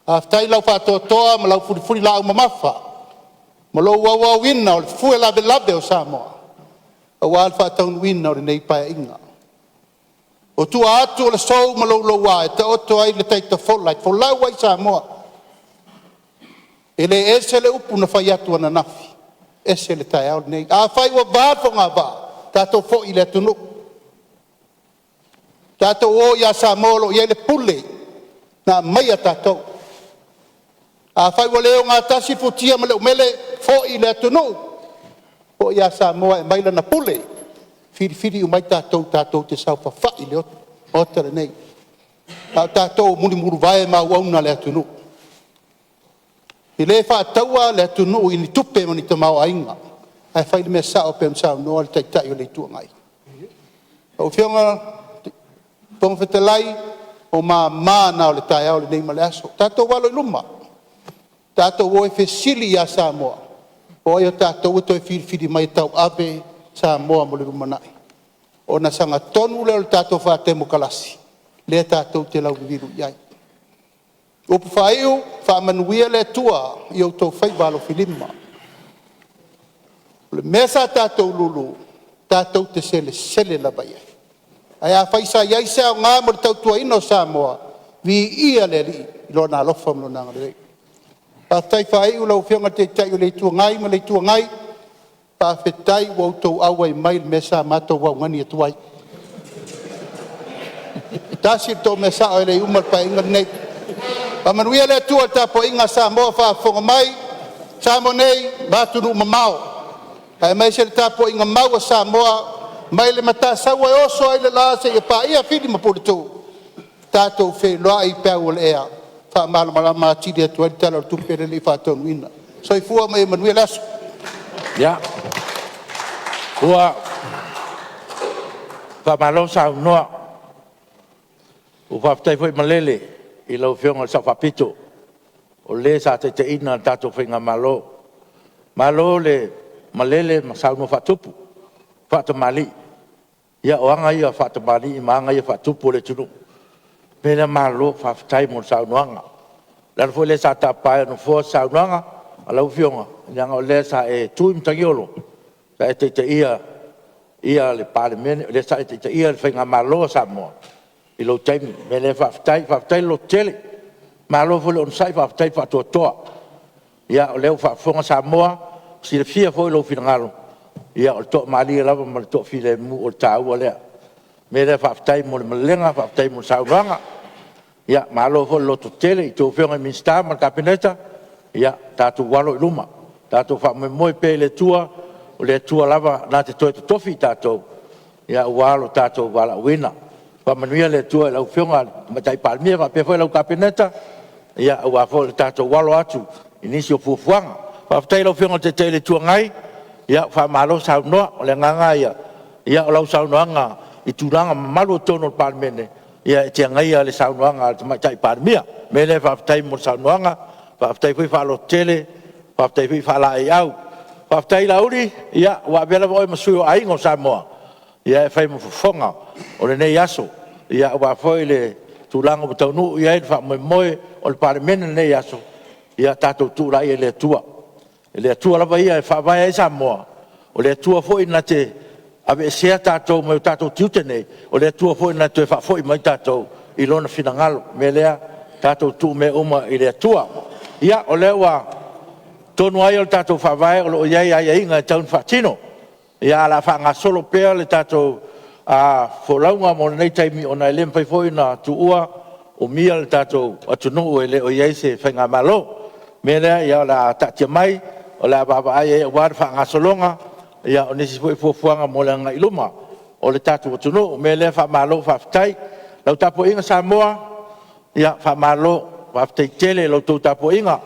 Speaker 7: faafetai i lau faatoatoa ma lau fulifulilaau mamafa ma lou auauina o le fue lavelave o Samoa aua le faataunuuina o lenei Paeaiga. O tua atu o le sou ma lou loua e taoto ai le taita fola e folau ai Samoa. E le ese le upu na fai atu ananafi, ese le taeao lenei. Afai ua va le fogavaa, tatou foi i le atunuu, tatou o ia Samoa o lo o i ai le pule na aumaia tatou. Afai ua le ogatasi futia ma le umele, foi i le atunuu, foi ia Samoa e aumai lana pule, filifili uma ai tatou tatou te saofafai i le Maota lenei, a o tatou o mulimuluvae ma auauna a le atunuu. E le faataua le atunuu i ni tupe ma ni tamaoaiga, ae fai le mea sao pei ona saunoa le Taitai o le Itu Agai. Lau Afioga i le Fofoga Fetalai, o mama na o le taeao lenei ma le aso. Tatou alo i luma, tatou o e fesili ia Samoa, o ai o tatou e toe filifili mai e tauave Samoa mo le lumanai, ona sagatonu lea o le tatou faatemokalasi lea tatou te lauliliu i ai. O upu faaiu, faamanuia le Atua i outou faiva alofilima. O le mea sa tatou lulu, tatou te selesele lava i ai. Ae afai sa i ai se aoga mo le tautuaina o Samoa, viia le Alii i Lona alofa ma Lona agalelei. Faafetai faaiu lau Afioga i le Taitai o le Itu Agai ma le Itu Agai, faafetai ua outou auai mai i le mea sa matou augani atu ai. E tasi le tou mea sao e le i uma le Paeaiga lenei. Faamanuia le Atua i le tapuaiga a Samoa o faafofoga mai, Samoa nei ma atunuu mamao. Aemaise le tapuaiga mau a Samoa mai le Matasaua e oso ai le la seia paia Fili ma Puletuu, tatou feiloai i peau o le ea e faamalamalama atili atu ai le Tala o le Tupe lea e le i faataunuuina. Soifua ma ia manuia le aso.
Speaker 1: Ua faamalo saunoa, ua faafetai foi malele i lau Afioga i le Sao Faapito, o le sa taitaiina le tatou Faigamalo. Malo le malele ma saunoa faatupu, faatamalii. Ia o aga ia faatamalii ma aga ia faatupu o le atunuu. O le mea lea, malo faafetai mo le saunoaga. O le ala foi lea sa tapa ai e le Nofoa se saunoaga a lau Afioga, leaga o lea sa e tu i matagiolo, sa e taitaia le Palemene, o lea sa e taitaia le Faigamalo a Samoa i lou taimi. O le mea lea faafetai, faafetai le lototele, malo foi le onosai faafetai le faatoatoa. O lea ua faafofoga Samoa, ua silafia foi lou finagalo, o le toamalie lava ma le toafilemu o le taua lea. O le mea lea faafetai mo le malelega faafetai mo le saunoaga. Malo foi le lototele i a outou Afioga i Minisita ma le Kapeneta, ia tatou alo i luma, tatou faamoemoe pea i le Atua, o le Atua lava na te toe totofi i tatou aua lo tatou valaauina. Faamanuia le Atua i lau Afioga i le Tamaitai Palemia faapea foi lau Kapeneta, aua foi le tatou alo atu i nisi o fuafuaga. Faafetai i lau Afioga i le Taitai o le Itu Agai, faamalo saunoa. O le agaga lava ia o lau saunoaga i tulaga mamalu i totonu o le Palemene, e te agaia le saunoaga a le Tamaitai Palemia. O le mea lea faafetai mo le saunoaga, faafetai foi faalototele, faafetai foi faalaeiau. Faafetai Laauli, ua avea lava oe ma sui o aiga o Samoa e fai ma fofoga o lenei aso, aua foi le tulaga ua taunuu i ai le faamoemoe o le Palemene i lenei aso. Ia tatou tuu laia i le Atua. O le Atua lava ia e faavae ai Samoa, o le Atua foi na te aveesea tatou mai o tatou tiute nei, o le Atua foi na te toe faafoi mai tatou i Lona finagalo. O le mea lea, tatou tuu mea uma i le Atua. Ia, o le tonu lava ia o le tatou Faavae o lo o i ai aiaiga e tatau ona faatino, ae o le a faagasolo pea le tatou folauga mo lenei taimi, ona e le mafai foi ona tuua, umia le tatou atunuu e le o i ai se faigamalo. O le mea lea o le a taatia mai o le a vaavaai i ai aua le faagasologa o nisi foi fuafuaga mo le agai i luma o le tatou atunuu. O le mea lea, faamalo faafetai. I lau tapuaiga Samoa, ia faamalo, faafetai tele i la outou tapuaiga.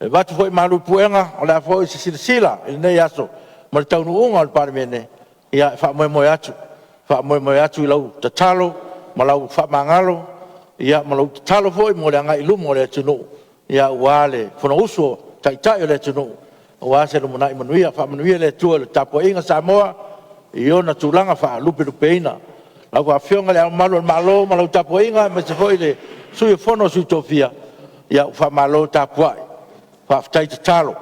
Speaker 1: E avatu foi malu i puega, o le a foi se silasila i lenei aso ma le taunuuga o le Palemene, ia e faamoemoe atu, faamoemoe atu i lau tatalo ma lau faamagalo ma lau tatalo foi mo le agai i luma o le atunuu aua le Fonousu a Taitai o le atunuu aua se lumanai manuia. Faamanuia le Atua i le tapuaiga a Samoa i ona tulaga faalupelupeina. Lau Afioga i Le Ao Mamalu o le Malo ma lau Tapuaiga aemaise foi le Sui o le Fono a Sui Tofia, ua faamalo tapuai, faafetai tatalo.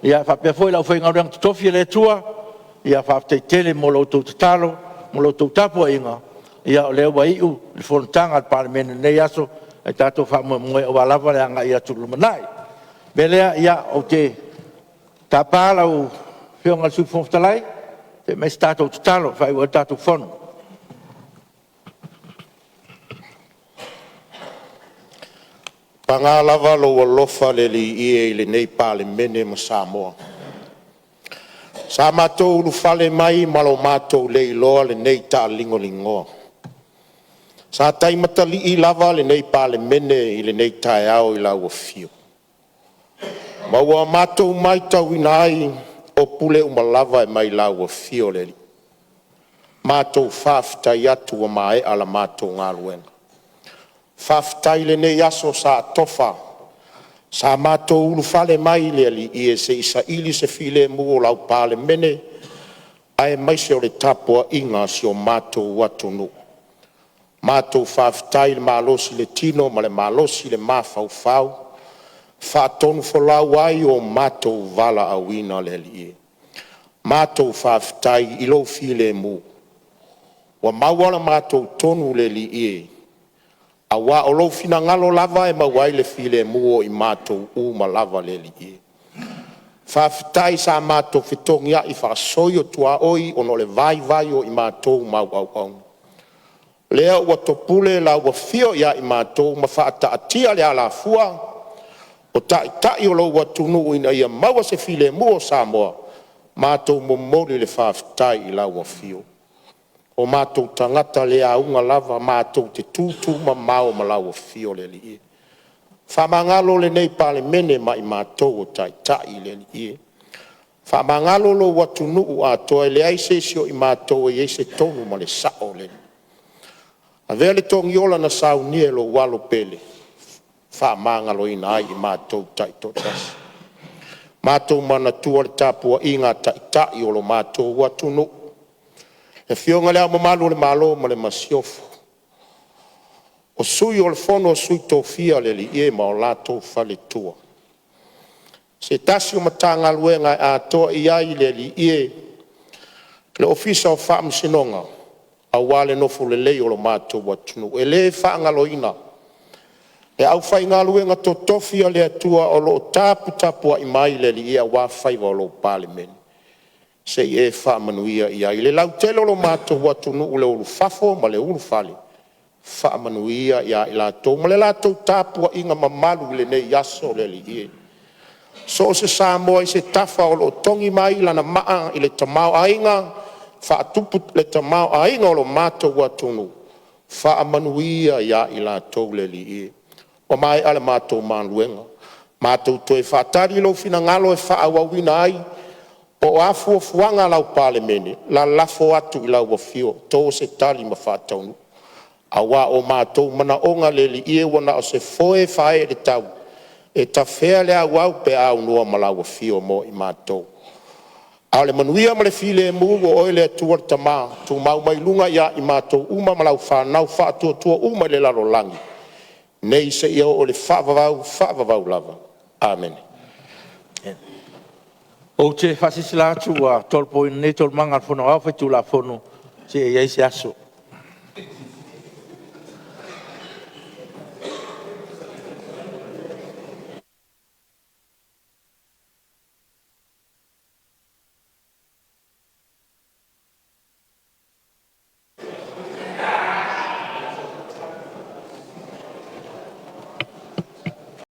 Speaker 1: E faapea foi le aufaigaluega totofi a le Atua, faafetai tele mo la outou tatalo ma la outou tapuaiga, o lea ua iu le fonotaga a le Palemene i lenei aso, ae tatou faamoemoe aua lava le agai atu i le lumanai. O le mea lea, ou te tapa lau Afioga i le Sui Fofoga Fetalai se i aumai se tatou tatalo e faaiu ai le tatou Fono.
Speaker 4: Paga lava lou alofa le Alii e i lenei Palemene ma Samoa, sa matou ulufale mai ma lo matou le iloa lenei taaligoligoa. Sa tai matalii lava lenei Palemene i lenei taeao i lau afio, ma ua matou matauina ai o pule uma lava e mai lau afio le Alii. Matou faafetai atu ua maea la matou galuega. Faafetai i lenei aso sa atofa sa matou ulufale mai le Alii e se i saili se filemu o lau Palemene aemaise o le tapuaiga a si o matou atunuu. Matou faafetai i le malosi i le tino ma le malosi i le mafaufau, faatonufolau ai o matou valaauina le Alii e. Matou faafetai i lou filemu ua maua la matou tonu le Alii e, aua o lou finagalo lava e maua ai le filemu o i matou uma lava le Alii e. Faafetai sa matou fetogiai faasoi o tuaoi ona o le vaivai o i matou ma au auauna, lea ua topule lau afio ia i matou ma faataatia le alafua o Taitai o lou atunuu ina ia maua se filemu o Samoa. Matou momoli le faafetai i lau Afio, o matou tagata le auga lava matou te tutumamao ma lau Afio le Alii e. Faamagalo lenei Palemene ma i matou o Taitai le Alii e, faamagalo lou atunuu atoa, e leai se isi o i matou e i ai se tonu ma le sao le Alii. Avea le togiola na saunia e lou Alo pele, faamagaloina ai i matou taitoatasi. Matou manatua le tapuaiga a Taitai o lo matou atunuu, le Afioga i Le Ao Mamalu o le Malo ma le Masiofo, o Sui o le Fono a Sui Tofia le Alii e ma o latou faletua, se tasi o Matagaluega e atoa i ai le Alii e, le Ofisa o Faamasinoga aua le nofo lelei o lo matou atunuu. E le faagaloina le aufaigaluega totofi a le Atua o lo o taputapuai mai le Alii e aua faiva o lou Palemene, se i e faamanuia i ai i le lautele o lo matou atunuu i le ulufafo ma le ulufale, faamanuia ia i latou ma le latou tapuaiga mamalu i lenei aso le Alii e. So o se Samoa i se tafa o lo o togi mai lana maa i le tamaoaiga, faatupu le tamaoaiga o lo matou atunuu, faamanuia ia i latou le Alii e. Ua maea le matou galuega, matou toe faatali lou finagalo e faaauauina ai po o a fuafuaga a lau Palemene, lalafo atu i lau Afio to se tali ma faataunuu, aua o matou manaoga le Alii e, ua na o se foe e faaee i le tau, e tafea le auau pe a aunoa ma lau Afio mo i matou. A o le manuia ma le filemu ua oe le Atua le Tama, tumau mai luga ia i matou uma ma lau fanau faatuatua uma i le lalolagi, nei seia oo i le faavavau, faavavau lava. Amene.
Speaker 1: Ou te faasilasila atu ua tolopoina nei Taualumaga a le Fono Aoao Faitulafono seia i ai se aso.